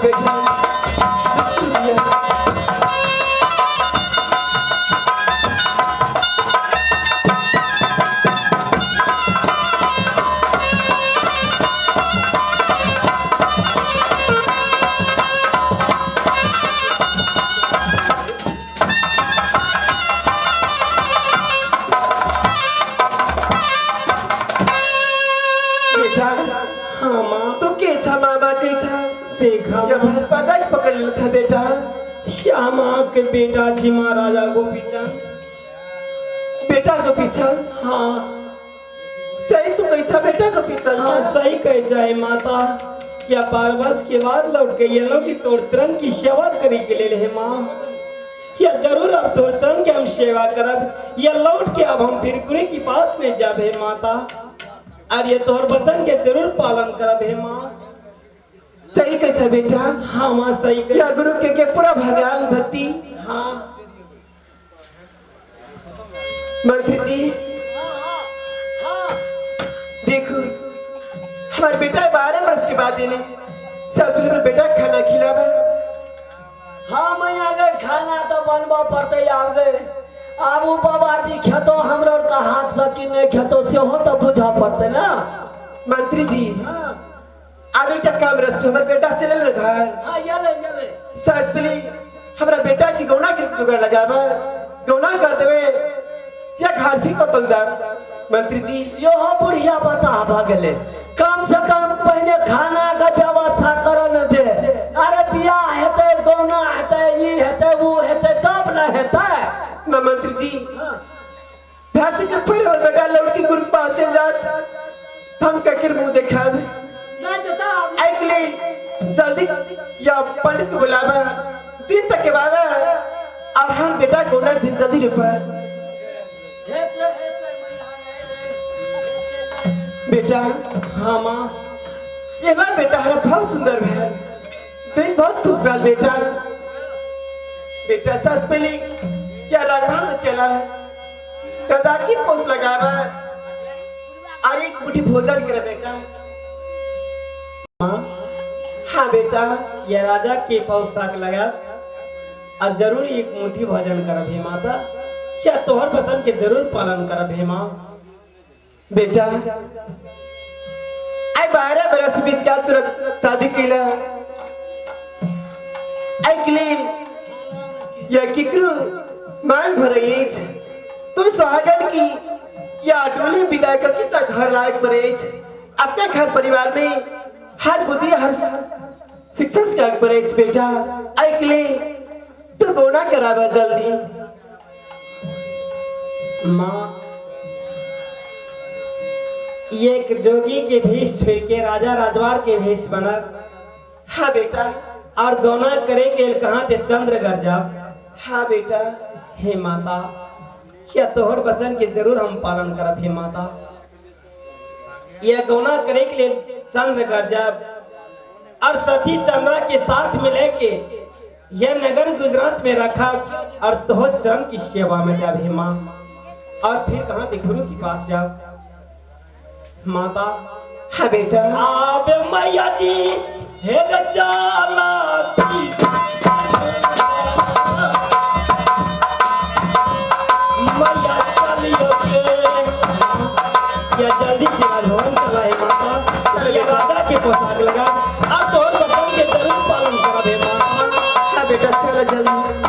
बेटा बेटा, हाँ माँ। तू के छ मामा के छ? देखा या भर जाके पकड़ ले छ बेटा। श्यामा के बेटा छी महाराजा गोपीचंद। बेटा गोपीचंद? हाँ। सही तू कही छ बेटा गोपीचंद? हाँ सही कह जाए माता। क्या 12 वर्ष के बाद लौट के ये लोग की तोर चरण की सेवा करे के लिए है माँ। या जरूर अब तोर चरण के हम सेवा करब। या लौट के अब हम फिर गुरु के पास नहीं जाब हे माता। और ये तोहर वचन के जरूर पालन करब हे माँ। सही कही छ बेटा? हाँ माँ सही कह। या गुरु के पूरा भगाल भक्ति। हाँ। मंत्री जी देखो हमारे बेटा 12 वर्ष के बाद इन्हें सब हमारे बेटा खाना खिलावा। हाँ मैया गए खाना तो बनबऽ पड़तै। आब गए आब ओ बाबाजी खेतो हमरो का हाथ से कि नहीं खेतो सेहो तो बुझऽ पड़तै ना। मंत्री जी हाँ आब एक काम रखो, हमारे बेटा चले घर। हाँ ये ले साथ पहले हमारा बेटा की गौना के जुगाड़ लगावा, गौना कर देवे या घर से कतल जात। मंत्री जी यो बुढ़िया बता भऽ गेलै। कम से कम पहिने खाना के व्यवस्था करऽ न दे। अरे बियाह हेतै गौना हेतै ई हेतै ऊ हेतै तब न हेतै ना। मंत्री जी भैंस के फिर हमारे बेटा लौट के गुरु पास चल जात, हम ककर मुंह देखाब। ना जता एक जल्दी या पंडित को बुलावा दिन तक के बाबा और हम बेटा गौना दिन जल्दी रुपा। बेटा हाँ माँ। ये ला बेटा हरा बहुत सुंदर भैल, दिल बहुत खुश भैल बेटा। बेटा सस पहले या राजभवन में चला है गदा की पोस लगावा और एक मुट्ठी भोजन करे बेटा। माँ हाँ बेटा। ये राजा के पोशाक लगा और जरूर एक मुट्ठी भोजन करब हे माता। क्या तोहर वचन के जरूर पालन करब हे माँ। बेटा आई 12 बरस बीत गया तुरंत शादी कैला। आई के लेल या केकरो मांग भरे तू सुहागन की या डोली विदाई का कितना घर लायक पड़े। अपना घर परिवार में हर बुद्धि हर शिक्षा से पड़े बेटा। आई के लिए तू गोना करावा जल्दी। माँ ये एक जोगी के भेष छोड़ के राजा राजवार के भेष बनब। हाँ बेटा। और गौना करे के कहाँ ते चंद्रगढ़ जाब। हाँ बेटा। हे माता क्या तोहर वचन के जरूर हम पालन करब हे माता। यह गौना करे के लिए चंद्रगढ़ जाब और सती चंद्रा के साथ में लेके यह नगर गुजरात में रखा और तोहर चरण की सेवा में जाब हे माँ। और फिर कहाँ ते गुरु के पास जाओ माता। हाँ बेटा। आबे मैया जी हे गजाला मैया चलियो के या जल्दी से राजभवन चला है माता। ये राजा के पोशाक लगा और तोहर वचन के जरूर पालन करब हे माता। हाँ बेटा चलो जल्दी।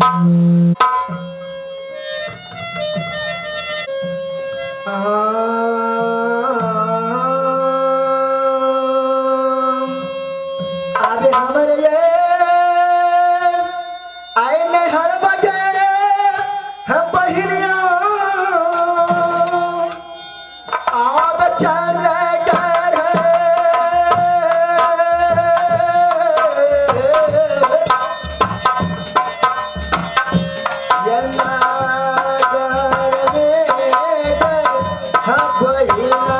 आबे हमर ये आए नहर बगे हम बहिनिया आब चल कर ये नगर में हम बहिना।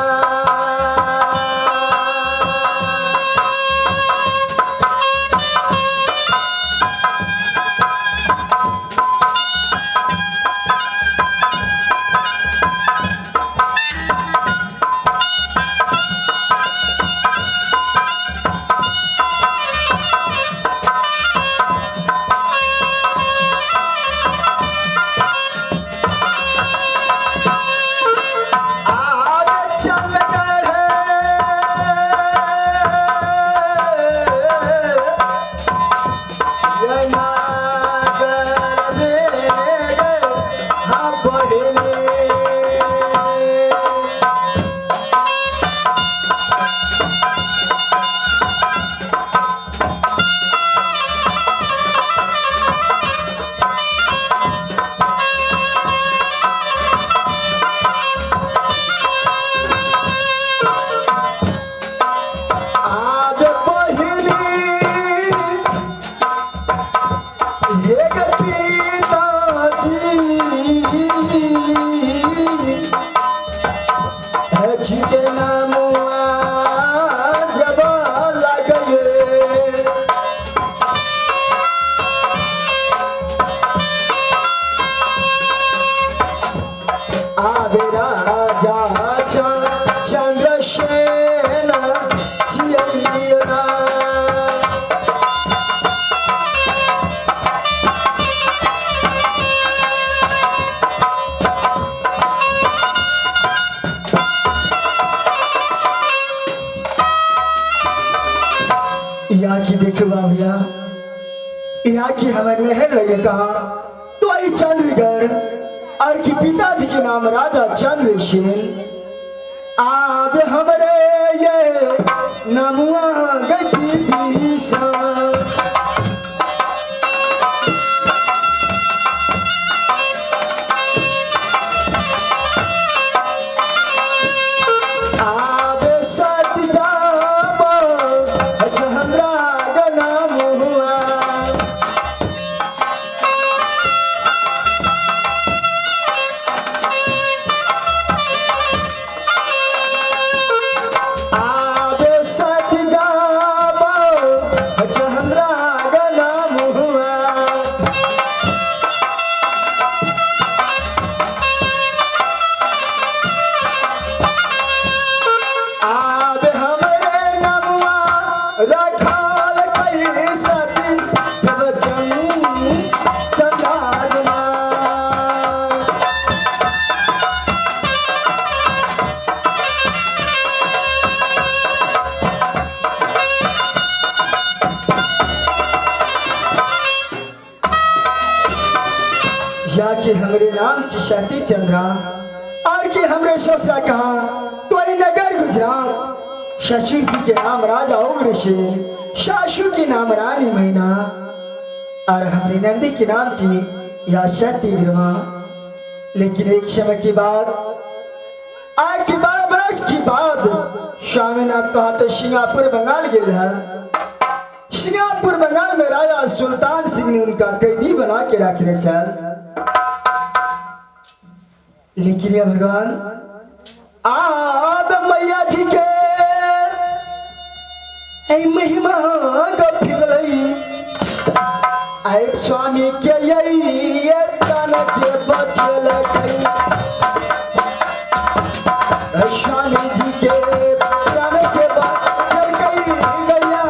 आब चल कर ये नगर में हम बहिनी। आब पहिली एक पिताजी जी के नामुआ जब लगे। आबे राजा चंद्रसेन जियना। यहाँ की देखबा भैया, यहाँ की हमारे नहर लगे कहा तो आई चंद्रगढ़ और की पिताजी के नाम राजा चंद्रसेन। आब हमरे ये नमुआ गति दिशा। आब सत जाब चंद्रा गनाम हुआ। आब सत जाब चंद्रा गनाम हुआ। आब हमरे नमुआ रखाल कई सती जब चंद्रागमा। या कि हमरे नाम सती चंद्रा और कि हमरे ससुरा कहा तो ई नगर गुजरात। ससुर जी के नाम राजा उग्रसेन, सासू के नाम रानी मैना और हमरे नंदी के नाम जी या सती बिरमा। लेकिन एक समय की बात, आज की 12 बरस की बाद स्वामीनाथ कहा तो सिंगापुर बंगाल गिल है। सिंगापुर बंगाल में राजा सुल्तान सिंह ने उनका कैदी बना के रखने चल। लेकिन ये भगवान आब मैया जी के ऐ महिमा गफिरलई ऐ स्वामी के यही प्राण के बचल गई। स्वामी जी के प्राण के बचल गई गैया।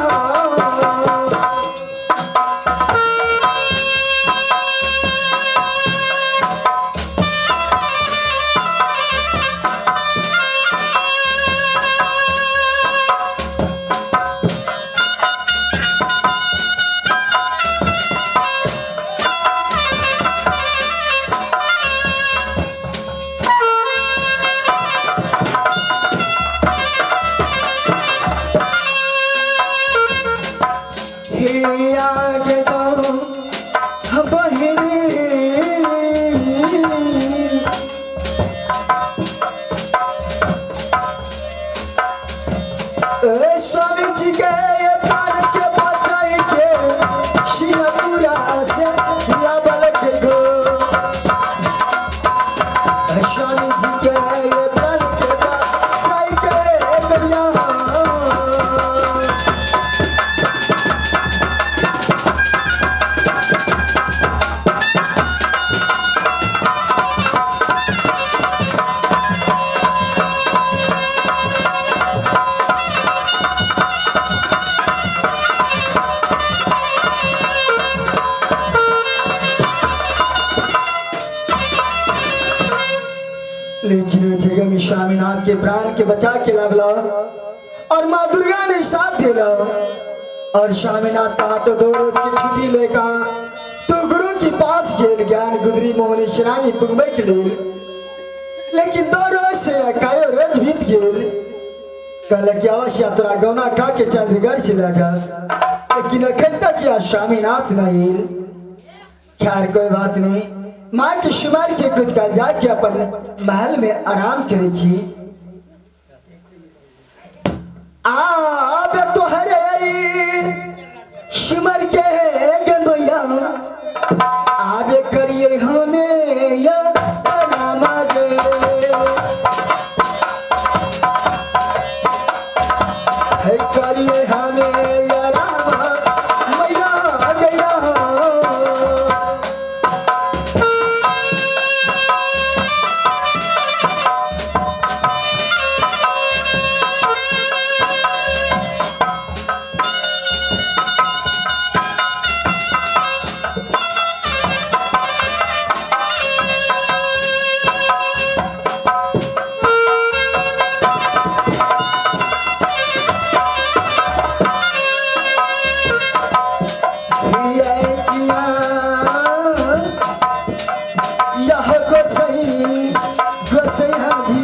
लेकिन जगह में स्वामीनाथ के प्राण के बचा के लावला और माँ दुर्गा ने साथ दिला। और स्वामीनाथ कहा तो 2 रोज की छुट्टी लेकर तो गुरु के पास गेल ज्ञान गुदरी मोहनी श्रामी पुगबै के लेल। लेकिन 2 रोज से कयो रोज बीत गेल। कहलक कि अवश्य तोरा गौना खा के चंद्रगढ़ से ला जा, लेकिन अखन तक यह स्वामीनाथ नहीं आयल। खैर कोई बात नहीं, माँ के शुमार के कुछ काल जाके अपन महल में आराम करे छी। आब तोहरे सिमर के गमैया आबे करिए हमें या रामा गे। है करिए हमें या रामा मैया गया। यह गोसई गोसैया जी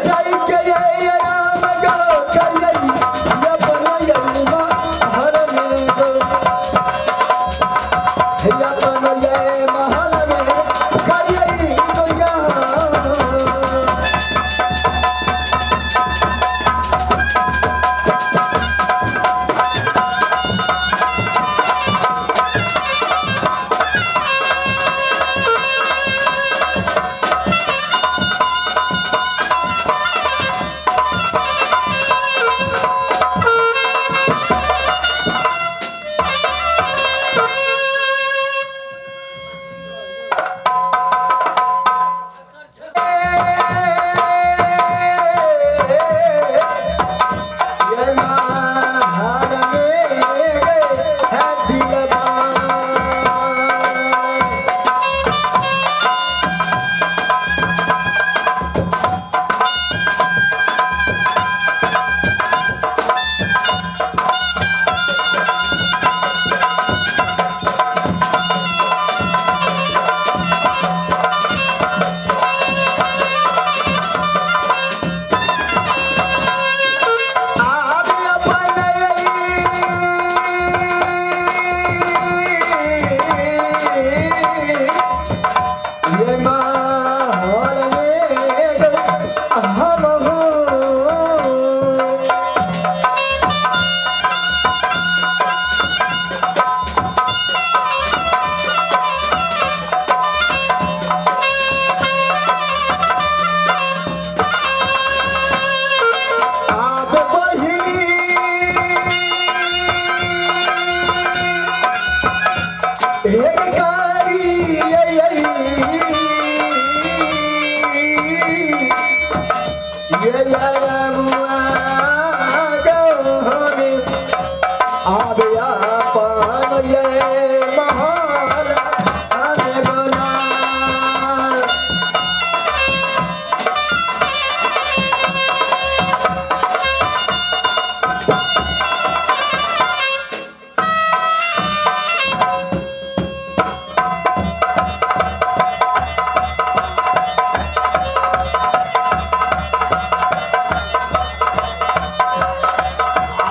जाई के ये राम गो करियै अपन ये महल में गो, अपन ये महल में करियै गोया। ये महल में गए है दिलबा। आब अपन ये महल में गए हम हो। आब बहिनी एक कारी ये यारमुआ गौरी आब अपन ये महल हमें गोना।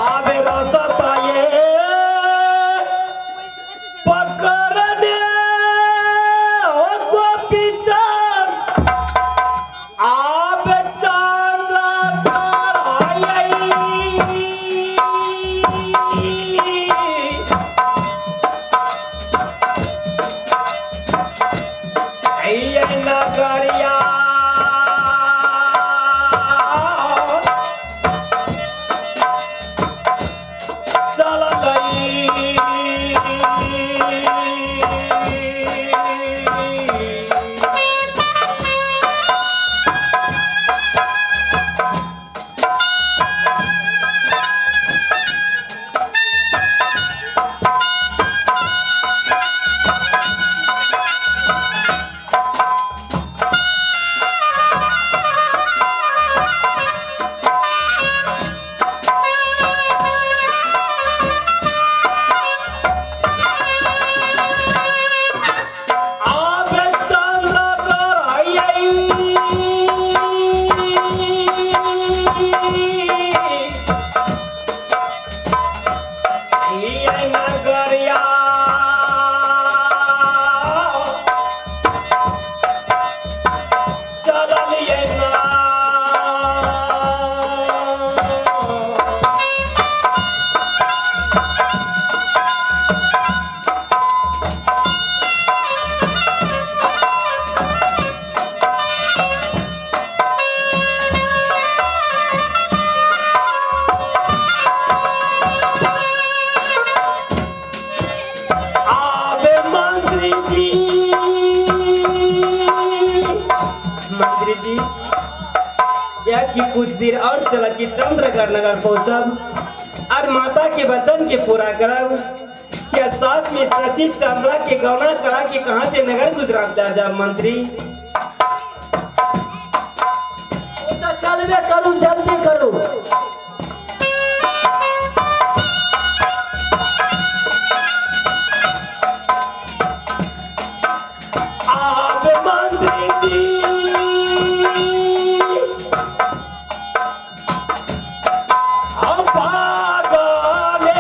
आबे रसता ये जी, या कि कुछ देर और चला कि चंद्रगढ़ नगर पहुंचब और माता के वचन के पूरा करब, या साथ में सती चंद्रा के गौना करा के कहाँ से नगर गुजरात जा जा मंत्री। तो चलबे करू, जल्दी करू। आप मंत्री जी हम पागले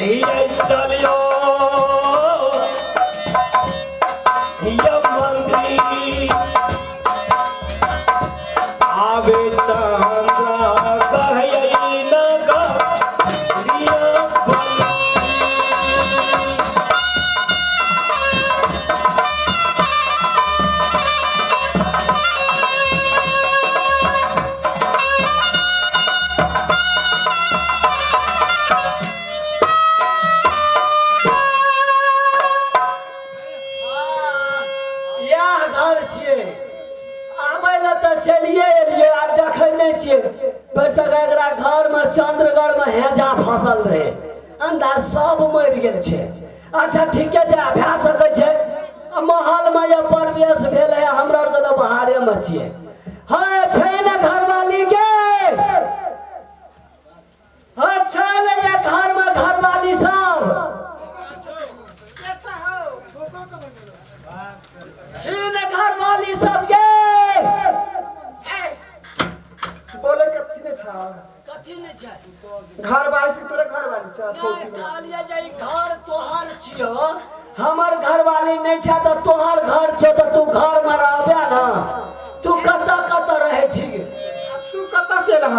ये चलियो ये मंत्री आवे चंद्रा गढ़ई नगर रिया बली। इएह घर छियै, आबै लए तऽ चलिए एलियै, आब देखै नहि छियै। भरिसक एकरा घरमे चंद्रगढ़मे हेजा फसल रहै, अंधा सब मरि गेल छै। अच्छा ठीके छै, भए सकै छै महलमे जे प्रवेश भेल है, हमरा आरके तऽ बाहरेमे छियै। हँ छै ने घरवाली गे, हँ छै ने ये घरमे घरवाली सब छी ने घरवाली सब गे। बोले कथी ने छा, कथी नहि छै घर वाली से तोरे घर वाली छा? नहि कहलियै जे ई घर तोहर छियौ, हमर घरवाली नहि छै तऽ तोहर घर छौ, तऽ तू घरमे रहबे ने। तू कतऽ कतऽ रहै छी? तू कतऽ से रह?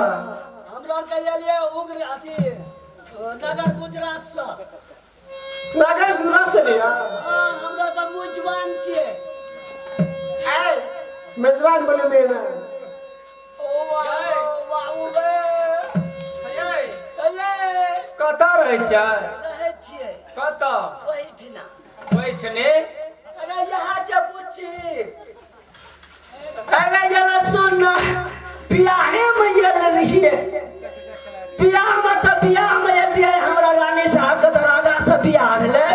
हमरा आरके एलियै उग्र अथी नगर गुजरात सँ। नगर गुजरात से ले? हाँ, हमरा तऽ मुजवान छियै। ए मेजबान बोलू मेना। ओ वाह वाह गे, अये कतऽ रहै छियै? रहै छियै कतऽ? ओहिठिना। ओहिठने? अरे यहाँ से पूछी, अरे ये सुन ना, बियाहे में गेल रहिए, बियाह में तऽ बियाह में गेल रहिए। हमरा रानी साहब के तऽ राजा से बियाह भेलै।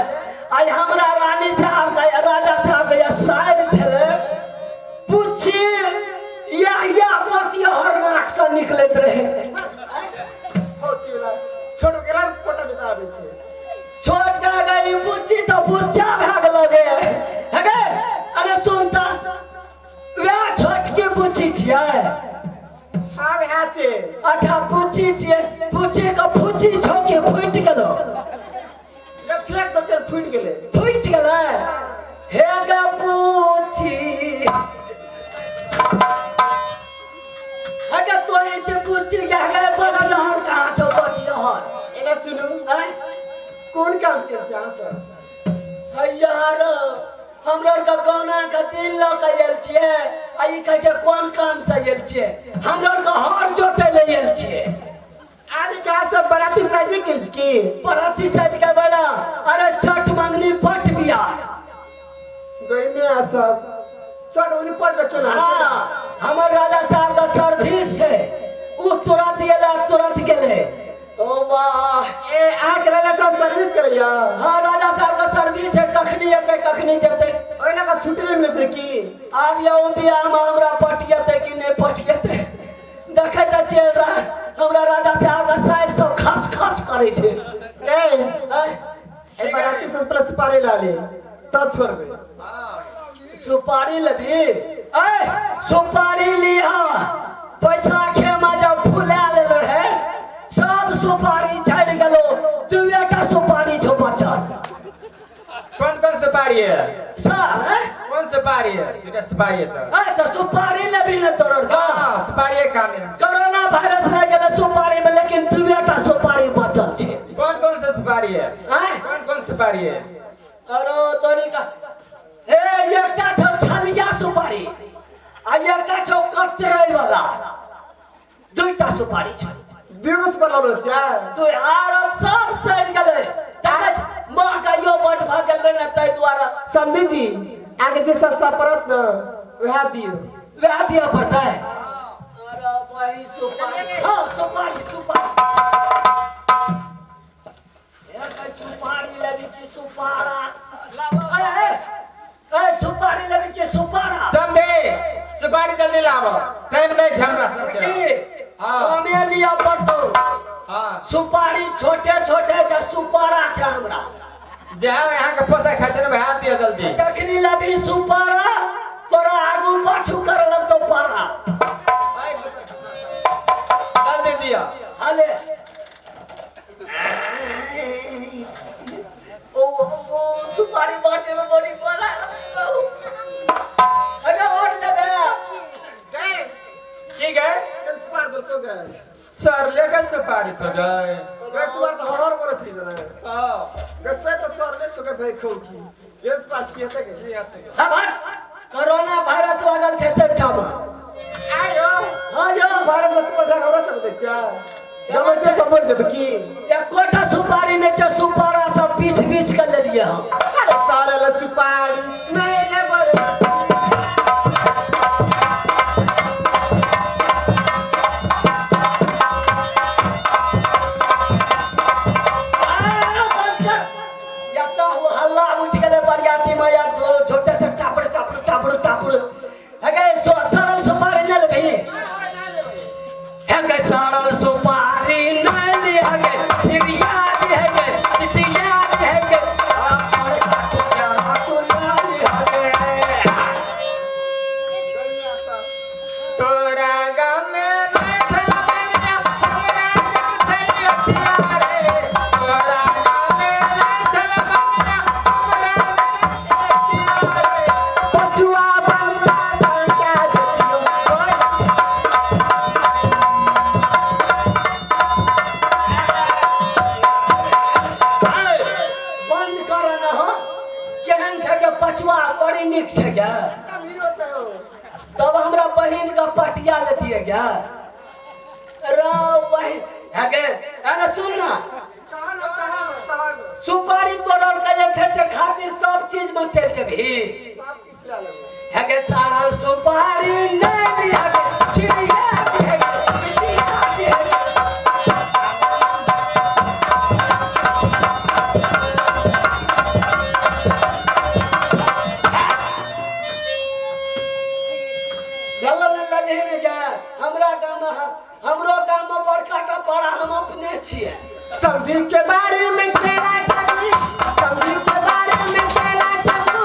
आइ हमरा रानी साहब के राजा साहब के सायर छलै पूछी, यह यह पतिहर नाक से निकलैत रहे। होती वाला छोट केरा फोटो देता आबै छै। छोट के गई बुच्ची तऽ बुच्चा भए गेलो गे। हे गे, अरे सुन तऽ, वएह छोटकी बुच्ची छियै? हाँ वएह छै। अच्छा बुच्ची छियै, बुच्ची के फुच्ची छौ कि फुटि गेलो? ये फेंक दो तेरे फूट गेलै। फुटि गेलै? हे गे बुच्ची, हे गे तोहे जे बुच्ची गे, हे गे बतिहर कहाँ छौ बतिहर? एना सुनू, आँय? कोन काम से छै अहाँ सब? यार हमरा आरके गाना के दिल लऽ के आयल छियै, आ ई कहै छै कोन काम से आयल छियै? हमरा आरके हर जोतै लए आयल छियै। आरे कहाँ सब बराती साजे गेल की? बराती साज के बना, अरे छठ मंगनी पट बियाह गइमे आ सब छठ मंगनी पट रखे ना। हाँ, हमर राजा साहब का सर्विस है, उ तुरंत गेला तुरंत गेले। ओ वाह, ए अहाँ के राजा साहब सर्विस करैया? हाँ राजा साहब का सर्विस है, कखनी एतै कखनी जेतै। ओहि लए कऽ छुट्टी नहि मिलतै की? आब यौ बियाह में हमरा पटियतै कि नहि पटियतै देखै तऽ चलि रहा। हमरा राजा साहब का साइड सब खस खस करै छै। ए आँय? ए बराती से पहले सुपारी ला ले तब छोड़बै। सुपारी लेबी? ऐ सुपारी लिहा, पैसा खेमा जब फुला लेल रहे सब सुपारी झड़ि गेलो, दुएटा सुपारी छौ बचल। कौन कौन सुपारी है? सा कौन सुपारी है? दुटा सुपारी है तो। ऐ तऽ सुपारी लेबी ने तोरर का? हाँ सुपारी है काम है। कोरोना वायरस रह गेलै सुपारी में, लेकिन दुएटा सुपारी बचल छै। कौन कौन सा सुपारी है? आँय? कौन कौन सुपारी है? अरे तोरी का हे, एकटा छौ छलिया सुपारी आ एकटा छौ कतरै वाला, दुईटा सुपारी छै। दुगो सुपारी लाबै छै? तू आर सब सड़ि गेलै, तखन माँ के महंगाइयो बड भऽ गेल रहै ने ताहि दुआरे। समझी जी आगे जे सस्ता पड़त न वएह दियौ। वएह दिअ पड़तै। अरे बही सुपारी, हाँ सुपारी सुपारी, सुपारी लेबी की सुपारा? अरे ए सुपारी लेबी की सुपारा? समझे सुपारी जल्दी लाबो, टाइम नहीं छै हमरा सबके। की हाँ। कमे लिअ पड़तौ। हाँ सुपारी छोटे छोटे छै, सुपारा छै हमरा। जे यहाँ के पैसा खाइ छै ने वएह दिअ जल्दी। जखनी लेबी सुपारा तोरा आगू पाछू कर लगतौ पारा। जल्दी दिअ। हाले ओ ओ सुपारी बाटे में बड़ी बड़ा। अरे और लेबे? गए की गए? सुपारी देलको गए। सर लेके सुपारी छो गए। गए सुपारी तऽ हरहर बोलै छै जना। हाँ गए से तऽ सर ले छो गए भाई खौ की ये सुपारी की हेतै गए? की हेतै? अब कोरोना वायरस लागल छै सबठाम। आयो हाँ यो वायरस में सुपारी हमरा सब दै छै। गबै छै सब मरि जेतै की? एकोटा सुपारी नहि छै, सुपारा सब बीछ बीछ के लेलियै हम। अरे सरल सुपारी नहि लेबै। हल्ला उठि गेलै बरियाती में, या छोटे से टापड़ टापड़ टापड़ टापड़। हे सरल सुपारी नहि लेबही? हे सरल सुपारी नहि लिह गे, चिड़िया लिह गे, पितिया लिह गे, तोरा गाम में नहीं छल बनिया, हमरा जब छलियो प्यारे। तोरा गाम में नहीं छल बनिया, हमरा जब छलियो प्यारे। पछुआ बनिया लड़का देखियो। बंद कर न हो। केहन छै गे पछुआ? बड़ी नीक छै गे। तब हमरा बहिन के पटिया लेतियै गे। रौ बहिन हे गे, अरे सुन ना, सुपारी तोड़ल के जे छै से खातिर सब चीज में चलि जेबही। हे गे सारल सुपारी नहि लिह गे, चिड़िया लिह गे, पितिया लिह गे। हमरा गाम में, हमरो गाम में बड़का टा पारा हम अपने छियै। समझी के बारे में केला करू, समझी के बारे में केला करू,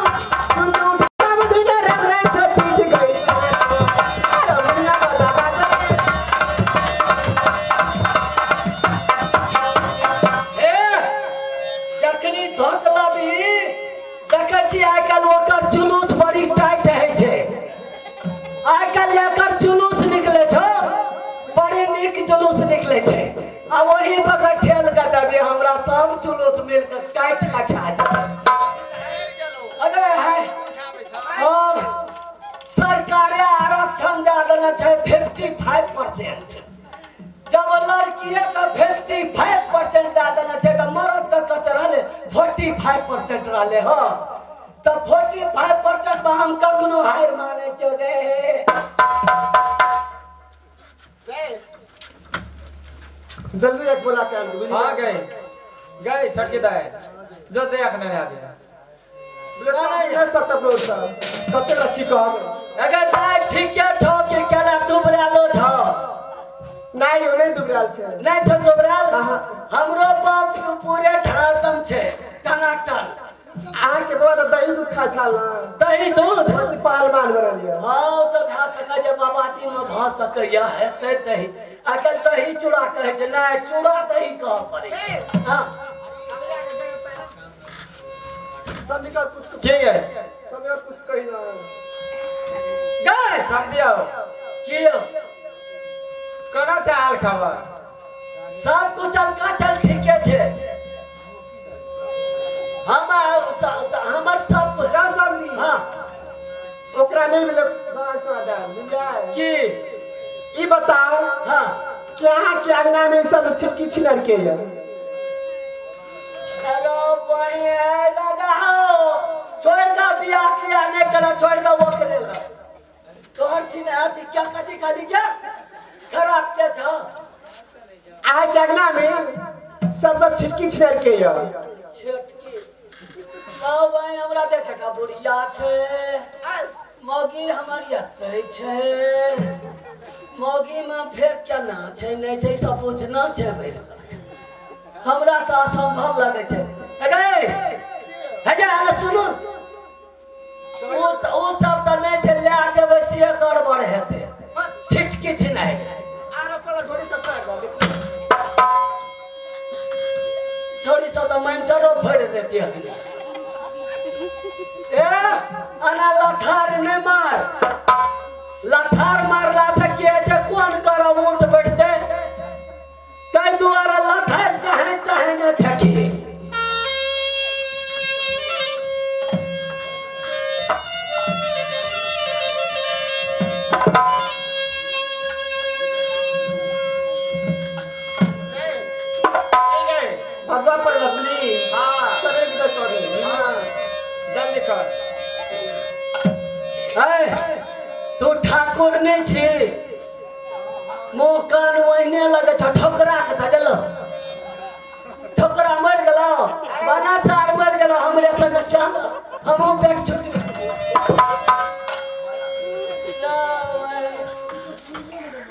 सुनू समझी के रंग रंग से पीछ गई। अरे मुन्ना बाबा बाबा। ए जखनी धोतला भी देखै छी आइ काल्हि ओकर जुलूस बड़ी टाइट होइ छै। आइ काल्हि एकर जुलूस निकलै छौ, बड़ी नीक जुलूस निकलै छै। आ वही पकड़ ठेल के देबी हमरा सब जुलूस मिल के काटि के खा जेतै। अरे है हाँ, सरकारे आरक्षण दए देने छै 55%। जब लड़किए के 55% दए देने छै तऽ मर्द के कते रहलै? 45% रहलै। हँ तऽ 45% में हम कखनो हारि मानै छियै गे। जल्दी एक बोला के आन। हाँ गए गए छटके दाए जो दे अखने ने आबे। कते रखी कहब? अगर दाइ ठीके छौ कि केना दुबरालो छौ? नहीं हो, नहीं दुबराल छै। नहि छौ दुबराल? हमरो बाप पूरे ढाकम छै टनाटन। अहाँ के बौआ तऽ दही दूध खाइ छल ना? दही दूध? बस पहलवान बनल यऽ। हाँ तऽ भए सकै जे बाबाजी में भऽ सकैया हेतै दही। आइ काल्हि दही चूड़ा कहै छै, नहि चूड़ा दही कहऽ पड़ै छै। हाँ समझी का कुछ की गए? समझी का कुछ कही ना। गए समझियो की यौ? कोना छै हाल खबर? सब कुछ चल ठीके छै। हमर सब समझी। हाँ ओकरा नहीं मिले समाधान मिल जाए की? ई बताओ। हाँ कि अहाँ के अंगना में सब छिपकी छिनर के ये? अरे राजा हो छोड़ दा बियाह किया नहीं करा छोड़ दा वो करे ला तोहर छिन अथी क्या कथी कहली क्या खराब के छ अहाँ के अंगना में सबसे छिटकी छिनर के य छिटकी कहू भाई हमरा देखे का बुढ़िया छै मौगी हमर एते छै मौगी में फेर केना छै नहि छै सब पूछना छै भरि सक हमरा तऽ असंभव लगै छै हे हे अरे सुनू ओ सब तऽ नहि छै लए जेबै से गड़बड़ हेतै छिटकी छिनाइ छोड़ी सब तऽ मंचरो फोड़ि देती अखनी ए अना लथार नहि मार लथार मारला से की होइ छै कोन करब ऊँट बैठतै ताहि दुआरे लथार चाहे चाहे नहि फेकी भदवा पर बदली हाँ। सवेरे विदा कर दे हाँ, जल्दी कर। ऐ तू ठाकुर नहीं छी मुँह कान ओहिने लगे छौ ठोकरा के धऽ गेलो ठोकरा मरि गेलो बना सार मरि गेलो हमरे संग चल हमहूँ पेट छुट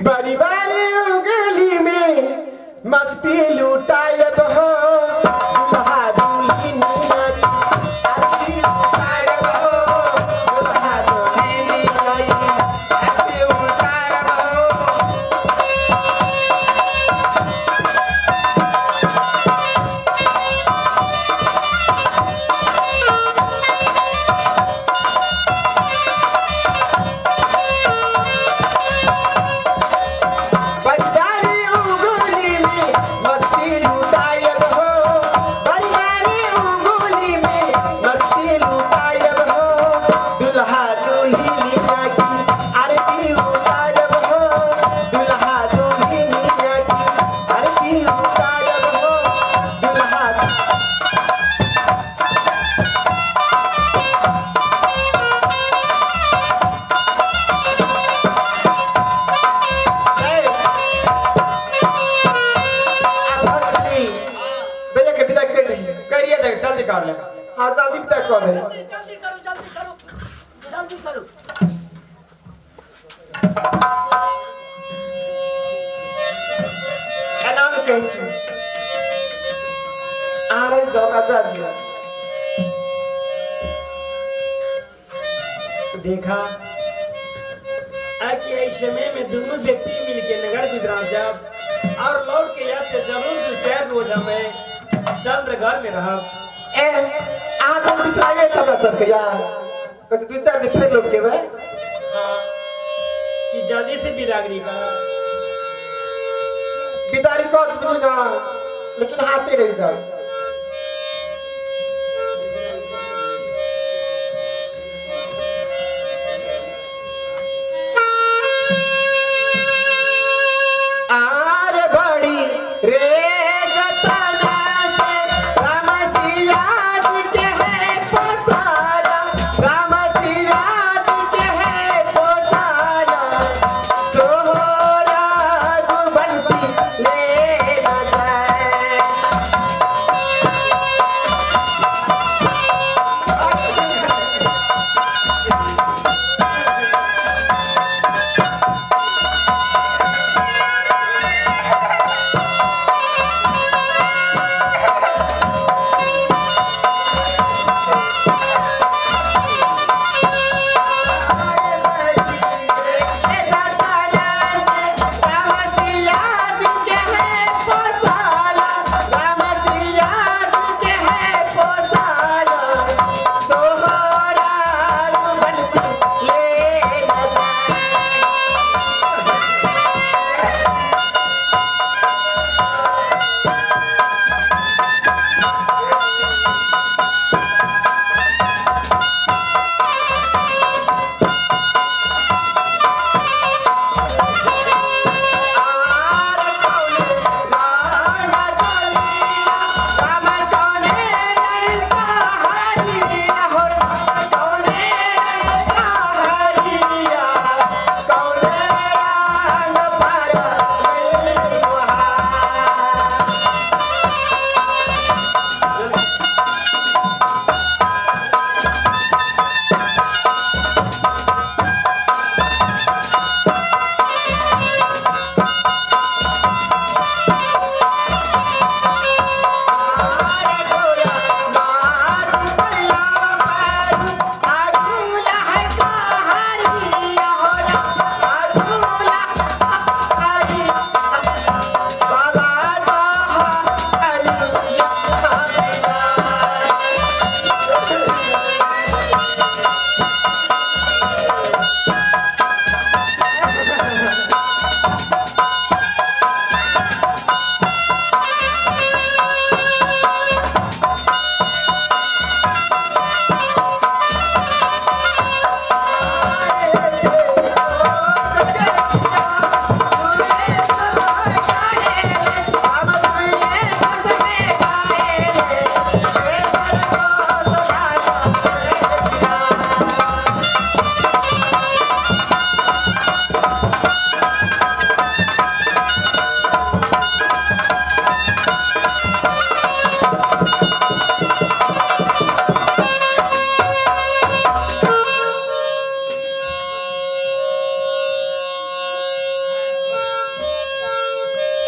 बड़ी बड़ी उंगली में मस्ती लुटायब हो दुल्हा दुल्हनिया की आरती उतारब हो, दुल्हा दुल्हनिया की आरती उतारब हो। बड़ी बड़ी उंगली में मस्ती लुटायब हो बड़ी बड़ी उंगली में मस्ती लुटायब हो दुल्हा दुल्हनिया की आरती उतारब हो दुल्हा दुल्हनिया की आरती उतारब हो दुल्हा भैया के विदा कर रही करिए देख, जल्दी कर ले। हाँ जल्दी विदा कर रही जल्दी करू जल्दी करू जल्दी करू नाम कहै छी अहाँ रहि जाउ राजा दिया देखा आकि एहि समय में दोनों व्यक्ति मिलके नगर गुजरात जाब और लौट के आब तो जरूर दू चार रोज हमें चंद्रगढ़ में रहब। ए अहाँ तऽ बिसराइए छै हमरा सबके यार कहै दू चार दिन फेर लौट के एबै। हाँ कि जल्दी से बिदागरी का बिदारी कऽ देबै ना लेकिन हाथे रहि जाउ। आर बड़ी रे जतना से राम सिया जी के है पोसारा राम सिया जी के है पोसारा सोहरा रघुवंशी ले न जाए।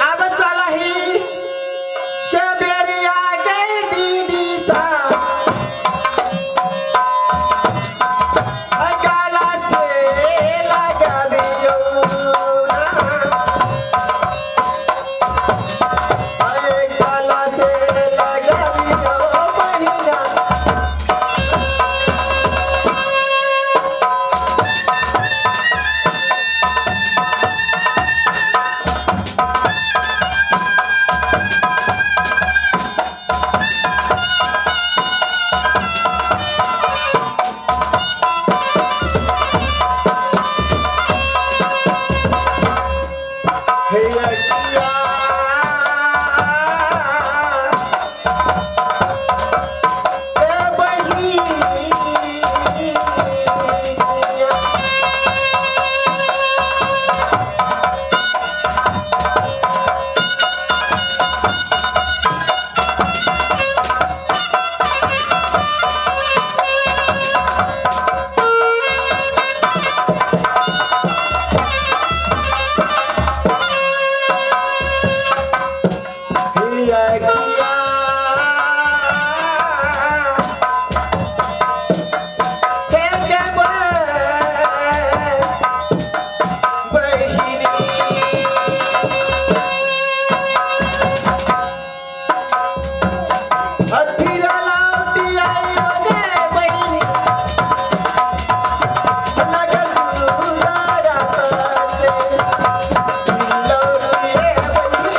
अब चलही के बेरिया गई दीदी सा अकाला से लगाबियो ना। अरे काला से लगाबियो बहिना। हे अगिया, ए बहिनिया। हे अगिया, हे गे बहिनी। फिर लौटी आई बगे बहिनी, नगर गुजरात से। लौटी आई बहिनी।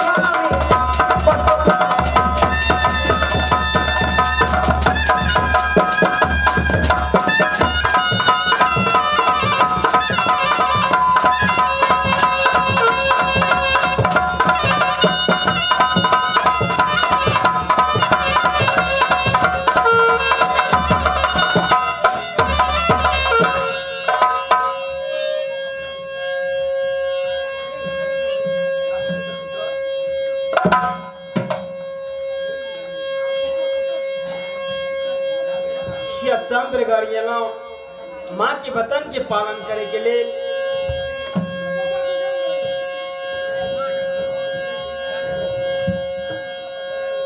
श्री चंद्रगढ़ एलहुँ माँ के वचन के पालन करे के लेल।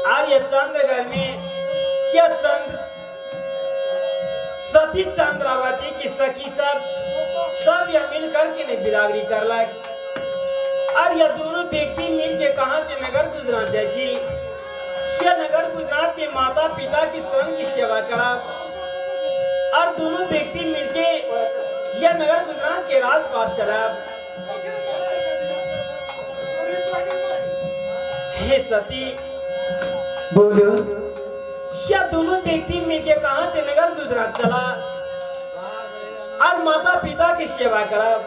आर ये चंद्रगढ़ में यह चंद्र सती चंद्रावती की सखी सब सब यह मिल करके ने बिरादरी करलक। और यह दोनों व्यक्ति मिल के कहाँ के नगर गुजरात जाय छी। यह नगर गुजरात में माता पिता के चरण की सेवा करब और दोनों व्यक्ति मिलके यह नगर गुजरात के राजपाट चलाब। हे सती, बोलो। यह दोनों व्यक्ति मिलके कहाँ से नगर गुजरात चला और माता पिता की सेवा करब।